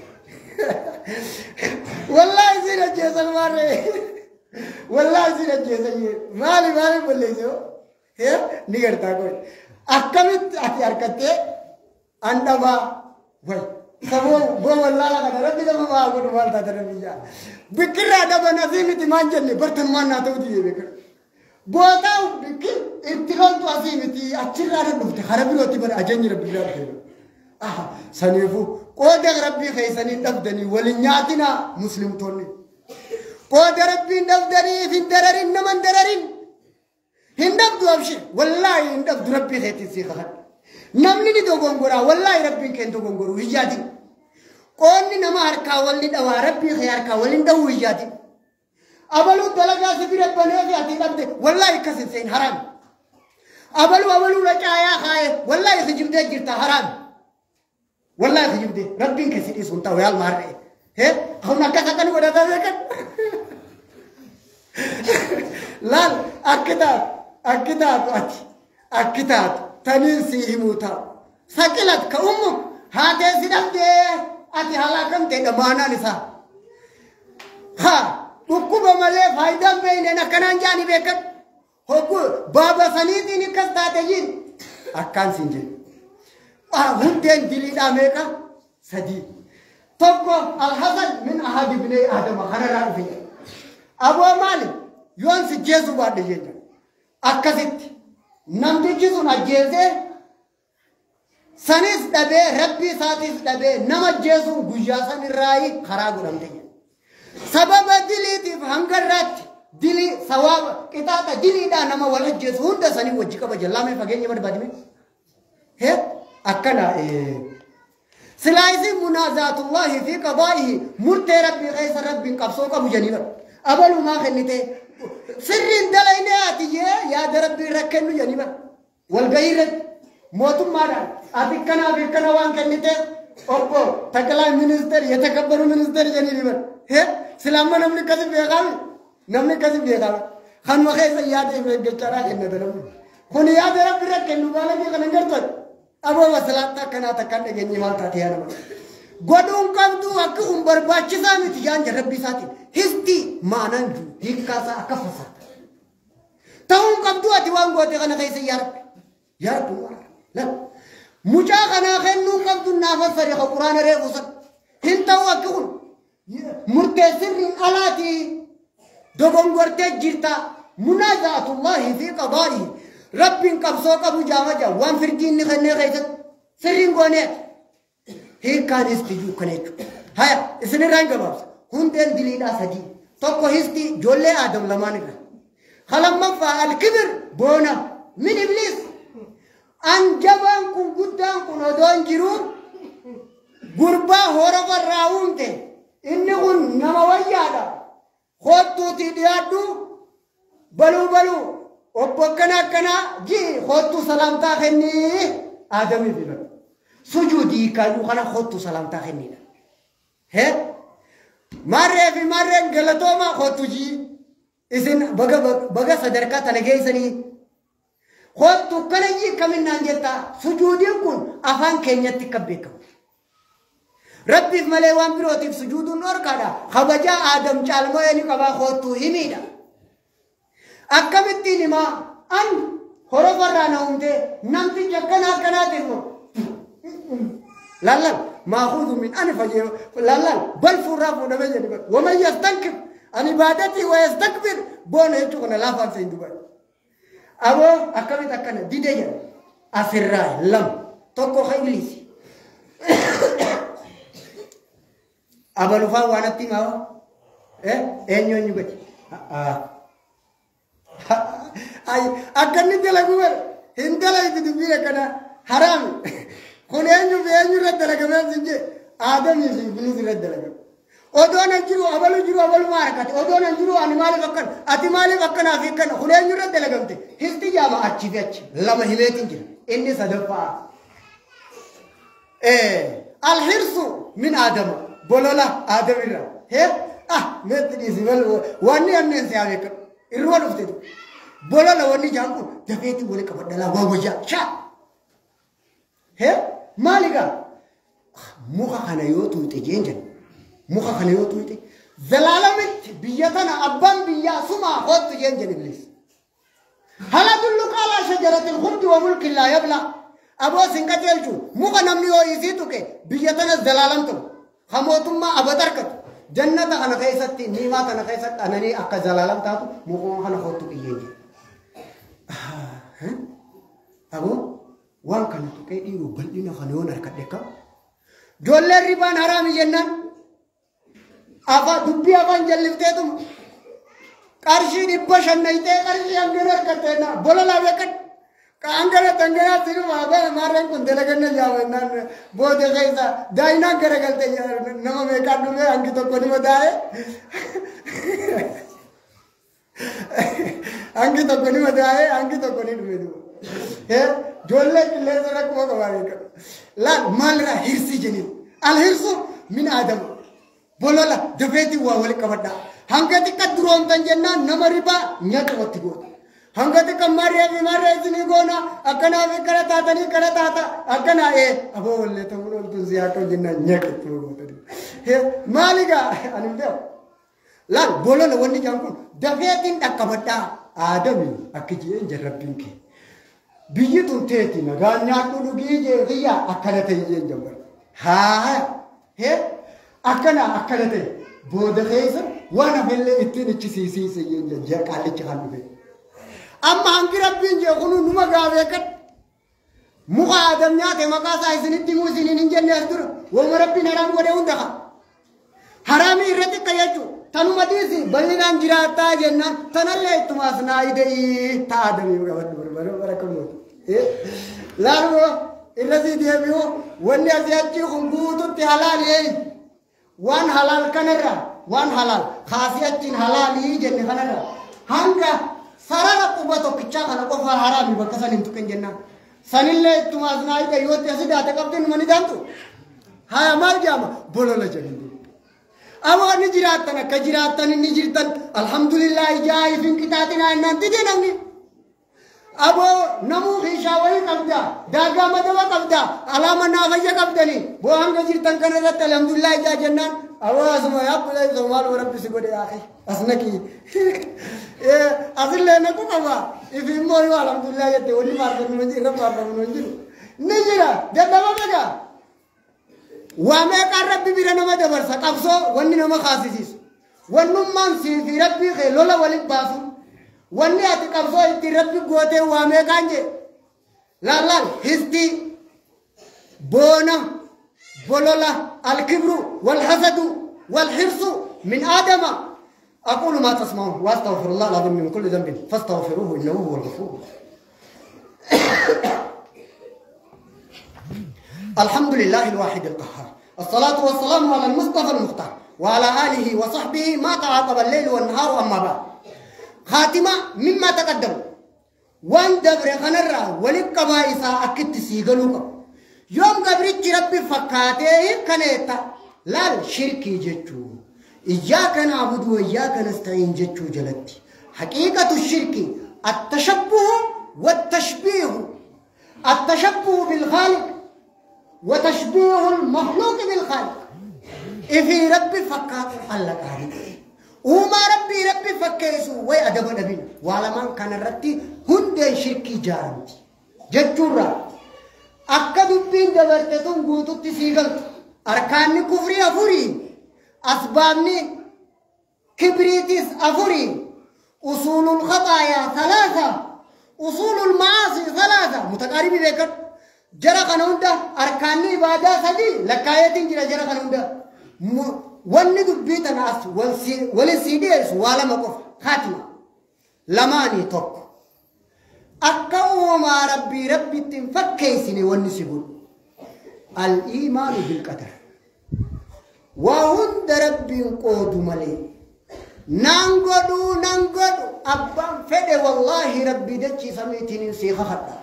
Wallaahi siin ajjeesan maarree. Wallaahi siin ajjeesan maali maali balleessoo ni gartaa qoy. Akkamitti ati harkattee an dhabaa way saboo boo wallaala kana rabbi nama maa godhu maal taata rabbi jaa. Biqilaa dhaban asii miti maan jenne bartanumaan naa ta'uu didee beekan. Bootaa biqil itti loltu asii miti achirraa dhufte hara birootti bara ajajni rabbi biraa dhufe. Saniifuu Qooda rabbii keessaniin dhabdanii waliin nyaatinaa muslimtoonni. Qooda rabbiin dhabdaniif hin dararin nama hin dararin. Hin dhabdu abshir wallaahi hin dhabdu rabbii keetiin sii kakadha. Namni ni dogongoraa wallaahi rabbiin kee hin dogongoruu hin yaadin. Qoonni nama harkaa walni dhawaa rabbii kee harkaa waliin dhawuu hin yaadin. Abaluu dalagaa si bira banee fi ati dhabde wallaahi akkas hin seen haraam. Abaluu abaluu racaayaa kaaye wallaahi kijibdee jirta haraam. Wallaahi kijibdee rabbiin kee si dhiisu hin ta'u yaal maarree. Hee kun akkas akkan godhataa beekan. Laal akki taatu akki taatu ati akki taatu taniin sii himuu ta'u. Saqilat ka ummu haatee si dhabdee ati halaakamteedha maanaan isaa. Haa dhukkuba malee faayidaan beeyneen akkanaan jaani beekan. Hoggu baaba saniitiin akkas taate jiin akkaan siin jedhu. Hundeen diliidhaa meeqa? Sadii. Tokko alhasan min ahad ibnee Aadama kanarraa dhufe jedha. Aboo maali? Yoon si jeesuu baadhe jecha. Akkasitti namtichi sun ajjeesee sanis dhabee rabbii isaatis dhabee nama ajjeesuun guyyaa san irraayi karaa godhamte jedha. Sababa diliitiif hanga irraatti dilii sawaaba qixaaxa diliidhaa nama wal ajjeesu hunda sanii wajji qaba jallaamee fageenya barbaadime. Hee akkana silaa isin munaazaatullaahi fi qadaa'ihi murtee rabbii keessa rabbiin qabsoo qabu jedhanii bara. Abalumaa kennite sirriin dalaynee ati jee yaada rabbii irra kennu jedhanii bara. Walgahii irratti mootummaadhaan ati kanaa fi kana waan kennite obbo Takalaa ministeer yetakabbaru ministeer jedhanii bara. Hee silaamma namni akkasi beekaami namni akkasi beekaami kanuma keessa yaada if eeggachaadhaa kennata namni. Kun yaada rabbi irra kennu baalagee kana hin gartan. Aboo masalaatta akkanaa takkaan dhageenye maal taate yaa nama. Godhuun qabdu akka kun barbaachisaa miti jaan rabbi isaatiin. Histi maanaan jiru hiikkaasaa akka fasaata. Ta'uun qabdu ati waan goote kana keessa yaa rabbi. Yaa rabbi nu araara. Lal. Mucaa kanaa kennuu qabdu naa fassari ka quraana reefu san. Hin ta'u akki kun. Murtee sirriin alaati. Dogongortee jirta. Munaazaatullaahi fi qadaa'ihi. Rabbiin qabsoo qabu jaama jaa waan firdii inni kennee keessatti sirriin goonee hiikkaan histi jiru kana jechuudha. Haya isinirraa hin gabaabsa. Hundeen diliidhaa sadii. Tokko histi ijoollee Aadam lamaan irra. Lammaffaa alkibir boona min ibliis. Anjabaan kun guddaan kun odoo hin jiru gurbaa horofarraa uumte inni kun nama wayyaadha. Kottuutii dhiyaadhu baluu baluu obbo akkana akkanaa jii kottuu salaamtaa kennii Aadamiif hima. Sujuudii kaayuu kana kottuu salaamtaa kenniidha. Hee marree fi marreen galatoomaa kottu jii isin baga baga sadarkaa tana geessanii kottu kana jii kaminnaan jettaa sujuudiin kun afaan keenyatti akka beekamu. Rabbiif malee waan birootiif sujuuduun dhorkaadha. Kabajaa Aadam caalmoo ni qabaa kottuu himiidha. Akkamittiin himaa an horofarraa na uumte namtichi akkana akkanaatiif lallal maakuudu min ani fayyee lallal balfuurraa fuudhamee jedhi bara waman yastankif an ibaadatii wa yastakbir boona jechuu kana laafaan seen dubbadha. Aboo akkamitti akkana dide jedha asirraa lama tokko ka ibliisi. Abalufaa waan atti himaa eenyu eenyu gadi. Akka inni dalagu bara hin dalagu dubbiin akkana haraami. Kun eenyu fi eenyu irratti dalagamee sin jee Aadamii fi Ibliis irratti dalagame. Odoon an jiru abalu jiru abalu maa harkate odoon an jiru ani maaliif akkana ati maaliif akkanaa fi akkana kun eenyu irratti dalagamte histi jaama achi fi achi lama himeetiin jira inni sadaffaa. Alhirsu min Aadama bolola Aadamirra hee ah meetti dhiisi wanni anneen si haa beekamu irruma dhufteetu. Bolola wanni jaan kun dafeetti wali qabadhalaa waa wayyaa shaa. Hee maali gaa muka kana yoo tuuxe jeen jedhu muka kana yoo tuuxe zalaalamitti biyya tana abbaan biyyaa sumaa kottu jeen jedhu Ibliis. Hal adulluka alaa shajaratil khuldi wa mulkin laa yablaa. Aboo sin qajeelchu muka namni yoo isii tuqe biyya tana zalaalam ta'u ka mootummaa abad argatu jannata kana keessatti niimaa kana keessatti ananii akka zalaalam taatu mukuma kana kottu qiyyeen jedhu. Aboo waan kana tuqee dhiiruu bal'ina kana yoon harkadhe akka Ijoolleen ribaan haraami jennaan afa dubbii afaan jallifteetuma qarshii 500 nayitee qarshii hangana argatteenna bololaa beekan hangana tanganaatti dhuma maarreen kun dalaganna jaamannaan booda keessa daa'inaan garagalte nama meeqaan dhume hangi tokko nima daa'e hangi tokko nima daa'e hangi tokko ni dhume duuba. Ijoollee qilleensa rakkuma qabaa beekan. Laal maalirraa hirsii jeniin alhirsu min aadama bolola dafeetii waa wali qabadhaa. Hanga xiqqa duroomtan jennaan nama ribaa nyaata watti goota. Hanga xiqqa maarree fi maarree isinii goona akkanaa fi kana taatanii kana taata akkanaa aboo wallee ta'uun ooltuun si haa ta'u jennaan nyaata itti goota. Maali gaa ani beeku. Laal bolola wanni jaan kun dafeetiin dhaqqabadhaa aadami akka jeen jarrabbiin kee. Biyyi tun teeti nagaan nyaadhu dhugii jee xiyyaa akkana ta'e jeen jabbar. Haa akkana akkana ta'e booda keessa waan hafellee ittiin ichisiisiise jeen jaa qaallicha kan dhufe. Amma hangi rabbiin jee kunu numa gaafee kan muka aadam nyaate maqaa isaa isinitti himuu isiniin hin jenne as dura waanuma rabbiin haraam godhe hunda haa. Haraamii irra xiqqa jechuun tanuma dhiisi bal'inaan jiraattaa jennaan tanallee ittumaas naa ida'ii ta'a aadamii qabadhu barbaadu barakamuutu. Laalmoo irra sii deebi'u wanni asii achii kun guututti halaalii waan halaal kanarra waan halaal kaasii achiin halaalii jenne kanarra hanga sarara quba tokkichaa kana qofa haraami bakka san hin tuqin jennaan. Sanillee ittumaas naa ida'ii yoo ta'e asii daate qabdi numa ni daantu. Haya maal jaama bolola jedhan. Aboo ni jiraattan akka jiraattan ni jirtan alhamdulillah ijaa ifin qixaaxinaa innaan dide namni. Aboo namuu hiishaa wayii qabda daagaa madaba qabda alaama naafayya qabdanii boo hanga jirtan kana irratti alhamdulillah ijaa jennaan aboo asuma yaabbula ibsa maaluma rabbi si godhe yaaqi as naqi asillee naqu qaba ifi immoo yoo alhamdulillah jette wanni faarfannu hin jiru irra faarfannu hin jiru ni jira dadhaba beekaa. Waa meeqaan rabbi bira nama dabarsa qabsoo wanni nama kaasisiisu. Wannummaan sii fi rabbii kee lola waliin baasu. Wanni ati qabsoo ittiin rabbi gootee waa meeqaan jee. Laal laal histii boona bolola alkibru walhasadu walhirsu min aadama. أقول ما تسمعون وأستغفر الله العظيم من كل ذنب فاستغفروه إنه هو الغفور. الحمد لله الواحد القهار الصلاة والسلام على المصطفى المختار وعلى آله وصحبه ما تعاقب الليل والنهار. أما بعد خاتمة مما تقدم وان دبر خنرا ولقبائسا أكدت سيغلوك يوم قبرتش ربي فكاته كنيتا لا شركي جتشو إياك نعبد وإياك نستعين جتشو جلتي. حقيقة الشرك التشبه والتشبيه، التشبه بالخالق وتشبيه المخلوق بالخالق. إفي ربي فكات الله قال وما ربي ربي فكيسو وي أدب نبي وعلى كان الرتي هند شركي جارمتي جتورا أكدو بين دبرتتون قوتو تسيغل أركان كفري أفوري أسبابني كبريتس أفوري أصول الخطايا ثلاثة أصول المعاصي ثلاثة متقاربي بكر جرى قانوندا أركان عبادة سدي لكايتين جرى جرى قانوندا wanni dubbii tanaas wali sii dhiyeessu waa lama qofa kaatima lamaanii tokko akka uumaa rabbii rabbitti hin fakkeessine wanni si godhu al-iimaanu bilqadar waa hunda rabbiin qoodu malee nan godhuu nan godhu abbaan fedhe wallaahi rabbii dachii samiitiin sii kakadha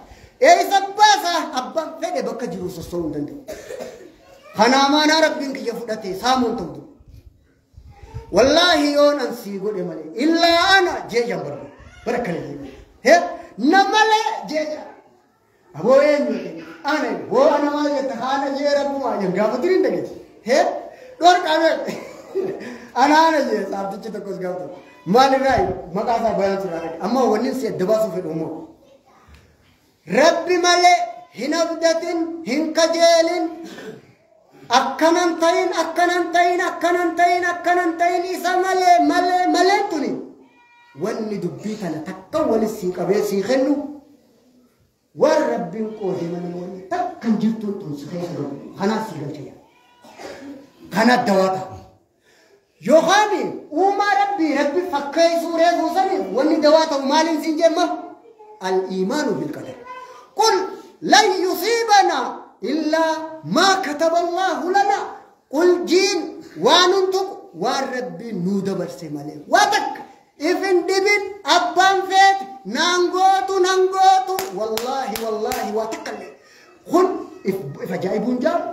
eessa baasaa abbaan fedhe bakka jiru sossoo'uu hin danda'u. Kana amaanaa rabbiin kiyya fudhate saamuun ta'u wallaahi yoon an sii godhe malee illaa ana jeejaan barbaadu bara kana jeeja namalee jeeja aboo eenyu ana boo ana maal jette haana jee rabbumaa jedhu gaafa turiin dhageessi dhorqame ana ana jee saabtichi tokkos gaafa tokko maalirraa maqaa isaa bayaan suuraa dhage amma wanni si adda baasuu fedhu immoo rabbi malee hin abdatin hin kajeelin akkanan ta'in akkanan ta'in akkanan ta'in akkanan ta'in isa malee malee malee tuni wanni dubbii tana takka wali sii qabee sii kennu waan rabbiin qoode malee wanni takka hin jirtuun tun si keessa galu kanaaf sii galcha yaa. Kana dawaata. Yookaan uumaa rabbii rabbi fakkeessuu reefuu saniif wanni dawaa ta'u maaliin siin jemma? Al-iimaanu bilqadar. Qul lan yusiibanaa illaa maa kataba Allaahu lanaa. Qul jiin waan huntuqu waan rabbiin nuu dabarse malee. Waa takka ifin dhibin abbaan feete naan gootu nan gootu wallaahi wallaahi waa takka illee. Kun if ajaa'ibuun jaalu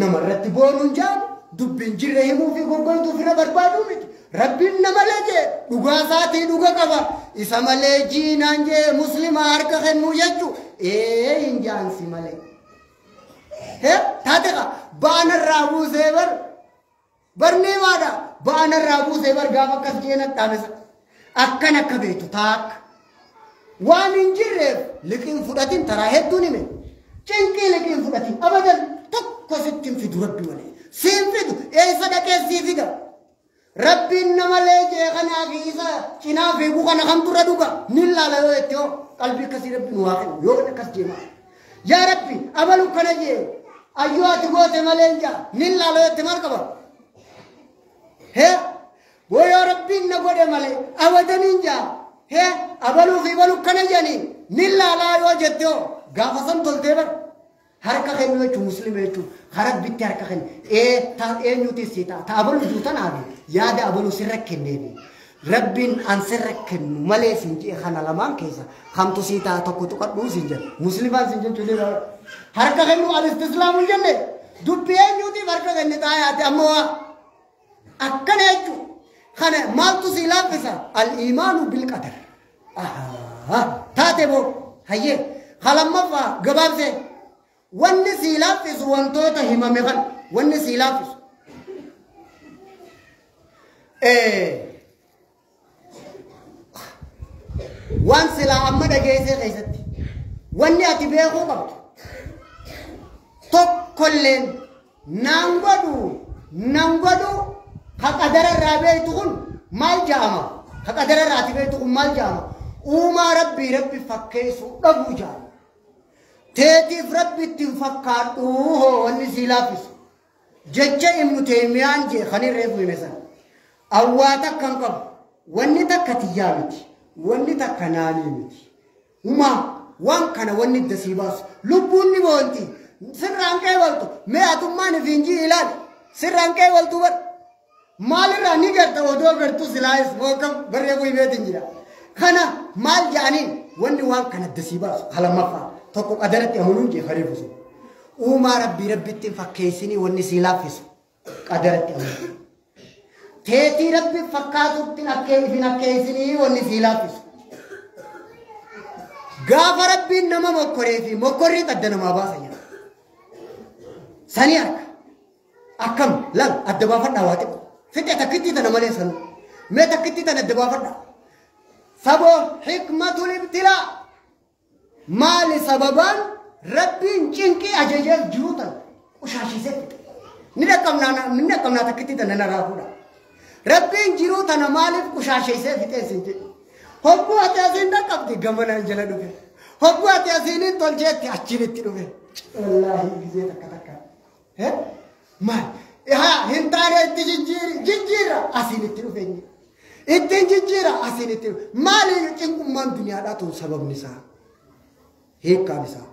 namarratti boonuun jaalu dubbiin jirre himuu fi goggoytuu fira barbaaduu miti. Rabbiin nama jee dhugaa isaatii dhuga qaba. Isa malee jiinaan jee muslima harka kennuu jechuu ee hin jaansi malee. Taate baanarraa buusee bar barnee maadha baanarraa buusee bar gaafa akkas jeen adhaamesa akkan akka beektu taakka waan hin jirreef liqiin fudhatin taraa hedduun hime cinqii liqiin fudhatin abadan tokko sitti hin fidu rabbi malee siin fidu eessa dhaqee sii fida rabbiin nama leejee kanaa fi isa cinaa fiiguu kana kamtu irra dhuga ni laala yoo jette hoo qalbii akkasii rabbi nu haa kennu yoo akkas deemaa yaa rabbi abalu kana jee ayyoo ati goote malee hin jaa ni laala yoo jette maal qaba hee booyoo rabbiin na godhe malee abadan hin jaa hee abaluu fi baluu kana jedhanii ni laalaa yoo jette hoo gaafa san toltee bar harka kennu jechuun muslima jechuun rabbitti harka kennu ee ta eenyuti si ta'a ta abaluu jiru tanaafi yaada abaluu sirra kenneefi rabbiin an sirra kennu malee siin jee kana lamaan keessa kamtu sii ta'a tokko tuqadhuu siin jedhu muslimaan siin jechuun harka kennu al-istislaamu hin jenne dubbii eenyutiif harka kenne xaayaate amma waa akkana jechuun kana maaltu sii laaffisa al-iimaanu bilqadar taate boo hayyee halammaffaa gabaabsee wanni sii laaffisu wantoota himame kan wanni sii laaffisu waan silaa amma dhageessee keessatti wanni ati beekuu qabdu tokkolleen naan godhu ka qadara irraa beektu kun maal jedhama ka qadara irraa ati beektu kun maal jedhama uumaa rabbii rabbi fakkeessuu dhabuu jedhama teetiif rabbi ittiin fakkaadhuu hoo wanni sii laaffisu jecha Ibnu Teemiyaan jee kan irree fuime sana awwaa takka hin qabu wanni takka tiyyaa miti wanni takka naanii miti umaa waan kana wanni idda sii baasu lubbuun ni boonti sirraan qeebaltu mee atummaan ifiinjii ilaali sirraan qeebaltu bar maalirraa ni garta odoo gartu silaayis mookam barree fuimeetiin jira kana maal jedhaniin wanni waan kana idda sii baasu halammaffaa tokko qadaratti amanuun jee kareefusu uumaa rabbii rabbittiin fakkeessinii wanni sii laaffisu qadaratti amanuu teetii rabbi fakkaatutti ifin akkeessinii wanni sii laaffisu gaafa rabbiin nama mokkoree fi mokkorrii adda namaa baasa jedha sanii harka akkam lal adda baafadhaa waa xiqqo fixe takkittii tana malee sanuu mee takkittii tana adda baafadhaa saboo hikmatul ibtilaa maali sababaan rabbiin cinqii ajajeef jiru tan qushaashisee fixe ni dhaqqabnaa takkittii tana na raafuudha rabbiin jiruu tana maaliif qushaashisee fixee siin jedhu hogguu ati asiin dhaqqabdi gamanaan jala dhufe hogguu ati asiin hin tolcheetti achiin itti dhufe wallaahi gizee takka takka maal haa hin taane itti jijjiirra asiin itti dhufe ittiin jijjiira asiin itti dhufe maali cinqummaan duniyaadhaa tun sababni isaa hiikkaan isaa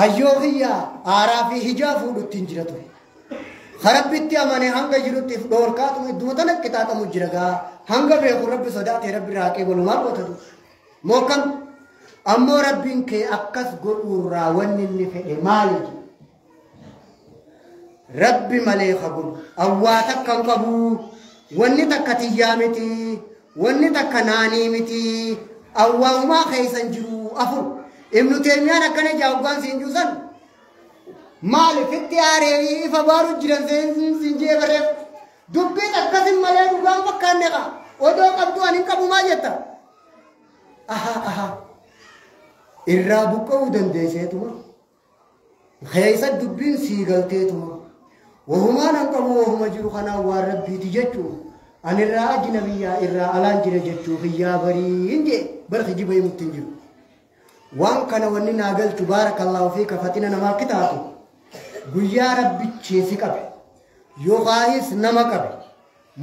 ayyoo kiyyaa aaraa fi hijaa fuudhutti hin jira ture rabbitti amane hanga jirutti dhoorkaatuma idduma tana qixaaxamu jira gaa hanga beeku rabbi sodaate rabbi raaqee bolu maal gootatu mookam ammoo rabbiin kee akkas godhuurraa wanni inni fedhe maali rabbi malee kabul awwaa takka hin qabu wanni takka tiyyaa miti wanni takka naanii miti awwaahumaa keeysan jiru afur Ibnu Teemiyaan akkana jaa hoggaan siin juusan maaliif itti aaree ifa baaru jiran siin jee barreef dubbiin akkasin malee dhugaan fakkaanne qaa odoo qabdu ani hin qabu maa jetta aha aha irraa buqqa'uu dandeesseetuma keessa dubbiin sii galteetuma wahumaan an qabu wahuma jiru kanaan waan rabbiiti jechuu ani irraa ajnabiyyaa irraa alaan jira jechuu kiyyaa bariin jee bar kijiba himutti hin jiru waan kana wanni naa galchu baarakallaahu fiika fatina namaa kitaatu guyyaa rabbichee si qabe Yookaayis nama qabe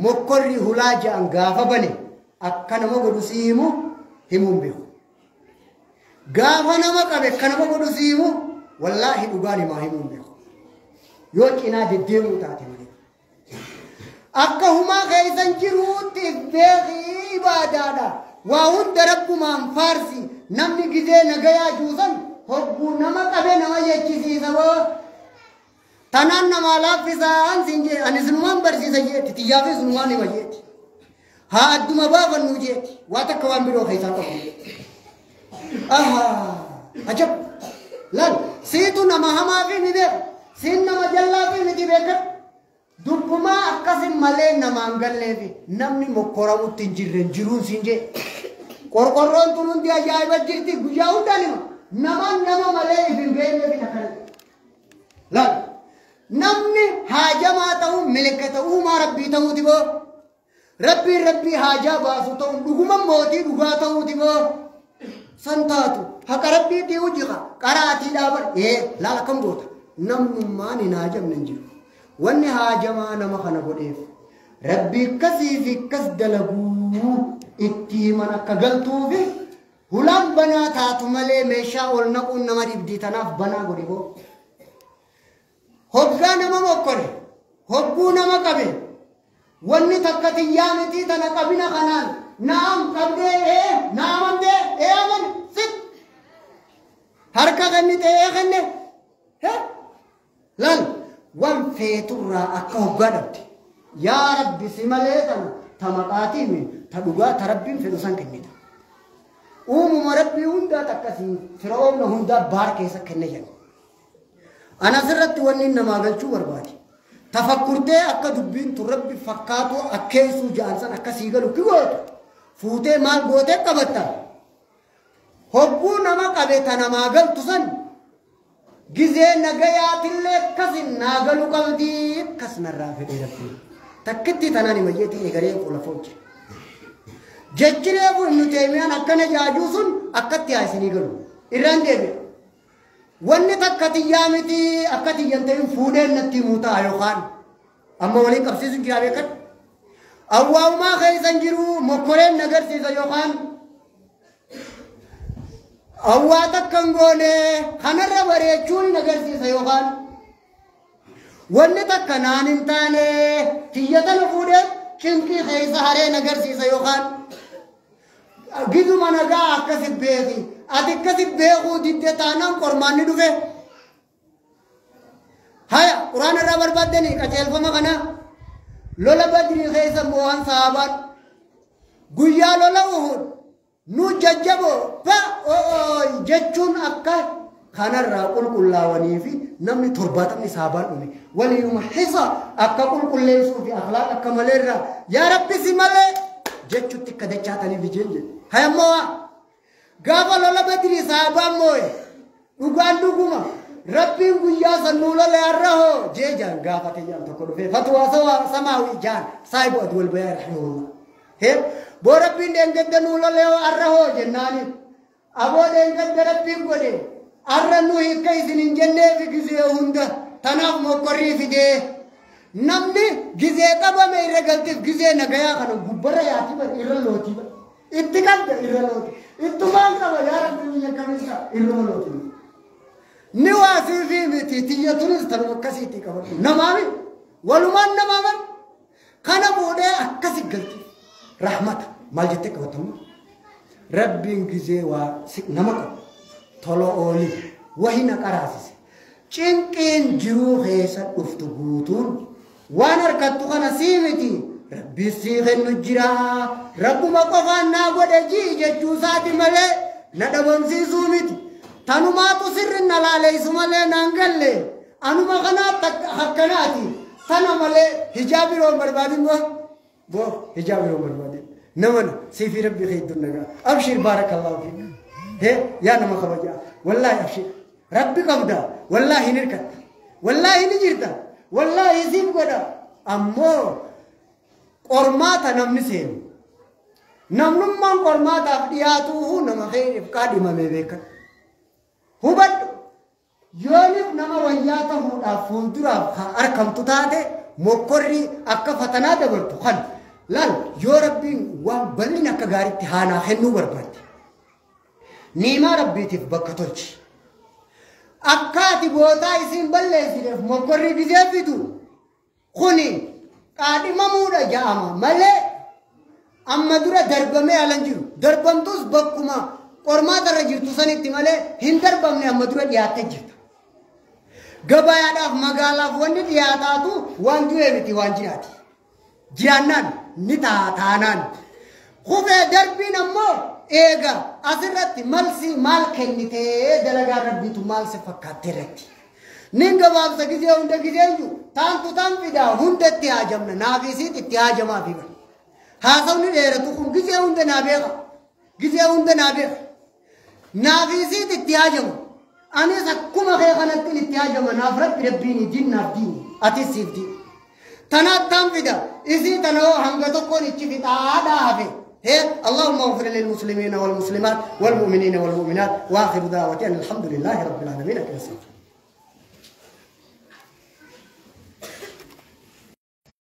mokkorri hulaa ja'an gaafa bane akka nama godhu si himu himuun beeku. Gaafa nama qabe akka nama godhu si himu wallaahi dhugaan himaa himuun beeku. Yoo cinaa deddeemuu taate malee. Akka humaa keessan jiruutti beekii ibaadaadha. Waa hunda rabbumaan faarsi namni gizee nagayaa juusan hogguu nama qabe nama jechisiisa boo. Tanaan namaa laaffisaa sin jee ani sinumaan barsiisa jeetti xiyyaafis sinumaan hima jeetti. Haa adduma baafannu jeetti waa takka waan biroo keessaa qabu. Ahaa ajab laal siitu nama hamaa fi ni beeka siin nama jallaa fi miti beeka dubbumaa akkasin malee namaan galleefi namni mokkoramutti hin jirre hin jiruun siin jee. Qorqorroon tun hundi ajaa'iba jirti guyyaa hundaan hima namaan nama malee if hin beekneef akkana. Laal namni haajamaa ta'uun milikkata uumaa rabbii ta'uuti boo. Rabbiin rabbii haajaa baasu ta'uun dhuguma mootii dhugaa ta'uuti boo. San taatu haqa rabbiitii hojii qaraatii dhaaban laala kam goota namnummaan hin haajamne hin jiru. Wanni haajamaa nama kana godheef rabbii akkasii fi akkas dalaguu itti himan akka galtuufi hulaan banaa taatu malee meeshaa ol naquun nama dhibdii tanaaf banaa godhe boo. Hoggaa nama mokkore hogguu nama qabe wanni takka xiyyaa miti tana qabina kanaan naam qabdee naam amdee aman sit harka kennite kenne laal waan feeturraa akka hoggaa dhabde yaa rabbi si malee tana ta maqaatiin ta dhugaa ta rabbiin fedhu san kennita. Uumuma rabbii hundaa takkasii firoomna hundaa baar keessa kenne jedha. Ana asirratti wanni namaa galchuu barbaade. Tafakkurtee akka dubbiin tun rabbi fakkaatu akkeessuu ja'an san akkasii galu ki gootu. Fuutee maal gootee qabatta? Hogguu nama qabe ta namaa galtu san gizee nagayaatillee akkasin naa galu qabdii akkas narraa fedhee rabbi. Takkitti tanaan himayyeetii eegalee qola foojje. Jechi reefu Ibnu Teemiyaan akkana jaajuu sun akkatti haa isinii galu. Irraan deebi'a. Wanni takka xiyyaa miti akka xiyyan ta'in fuudheen natti himuu ta'a yookaan amma waliin qabsiisuun jira beekan. Awwaalumaa keessan jiru mokkoreen nagarsiisa yookaan awwaa takka hin goone kanarra bareechuun nagarsiisa yookaan wanni takka naan hin taane xiyya tana fuudheen cinqii keessa haree nagarsiisa yookaan gizuma nagaa akkasi beeki. Ati akkasi beekuu didde taanaan qormaanni dhufe. Haya quraana irraa barbaaddanii qajeelfama kana lola badrii keessa moo'an sahaabaan guyyaa lola Uhud nu jajjaboo jechuun akka kanarraa qulqullaawanii fi namni 70 sahaabaan dhume waliinuma hisa akka qulqulleessuu fi akhlaaq akka maleerraa yaa rabbi si malee jechuutti akka dachaataniif ijeen jedhe. Haya moo'aa. Gaafa lola badrii sahaabaan moo'e dhugaan dhuguma rabbiin guyyaa san nuu lola har'a hoo jee jaan gaafate jaan tokko dhufee fatwaa samaawii jaan saahibu adwal bayaa rahimahullah. Hee boo rabbiin dheengadda nuu lola har'a hoo jennaani aboo dheengadda rabbiin godhe har'a nu hiikka isin hin jenneefi gizee hunda tanaaf mokkorrii fidee namni gizee qabame irra galteef gizee nagayaa kana gubbarra yaatii bar irra lootii bar. Itti qabda irra looti. Ittumaan qaba yaa rabbi biyya kamisa irra looti. Ni waasii fi miti tiyya tunis tanuma akkasiitti qabadhu. Namaami walumaan namaaman kana boodee akkasi galti. Rahmata maal jettee qabatamu? Rabbiin gizee waa nama qabu tola oolii wahina qaraasise. Cinqiin jiruu keessa dhuftu guutuun waan harkattu kana sii miti. Rabbi sii kennu jira. Rabbuma qofaan naa godhe jii jechuu isaati malee na dhabamsiisuu miti. Tanumaatu sirri na laaleessu malee naan galle. Anuma kanaa akkanaati. Tana malee hijaa biroo hin barbaadin boo. Boo hijaa biroo hin barbaadin. Nama siifi rabbi keeddun nagaa. Abshir baarakallahu fiik. Hee yaa nama kabajaa. Wallaahi abshir. Rabbi qabda. Wallaahi hin hirkatta. Wallaahi ni jirta. Wallaahi siif godha. Ammoo qormaata namni seenu. Namnummaan qormaataaf dhiyaatuufu nama keef qaadhimame beekan. Hubadhu yooniif nama wayyaa ta'uudhaaf fuulduraaf kan argamtu taate Mokkorri akka fatanaa dabartu kan laal yoo Rabbiin waan bal'ina akka gaariitti haanaa kennuu barbaadde. Niimaa Rabbiitiif bakka tolchi. Akka ati bootaa isiin balleessineef mokkorri gizee fidu kuni qaadhimamuudha ja'ama malee amma dura darbamee alan jiru. Darbamtus bakkuma qormaata irra jirtu sanitti malee hin darbamne amma dura dhiyaattee jirta. Gabayaadhaaf magaalaaf wanni dhiyaataatu waan du'ee miti waan jiraati. Jiraannaan ni taataanaan. Kufee darbiin ammoo eega asirratti malsi maal kennitee dalagaa Rabbiitu maal si fakkaattee irratti. Nin gabaabsa gizee hunda gizeeyyu taantu taan fidaa hundatti haajamna naaf isiit itti haajamaa fi bara. Haasawni dheeratu kun gizee hunda naa beeka. Gizee hunda naa beeka. Naaf isiit itti haajamu. Anis akkuma kee kanatti itti haajama naaf Rabbi Rabbiin diin naaf diini atis siif diini. Tanaat taan fida isii tanoo hanga tokkoon ichi fixaadhaa hafe. اللهم اغفر للمسلمين والمسلمات والمؤمنين والمؤمنات، واخر دعوتي ان الحمد لله رب العالمين.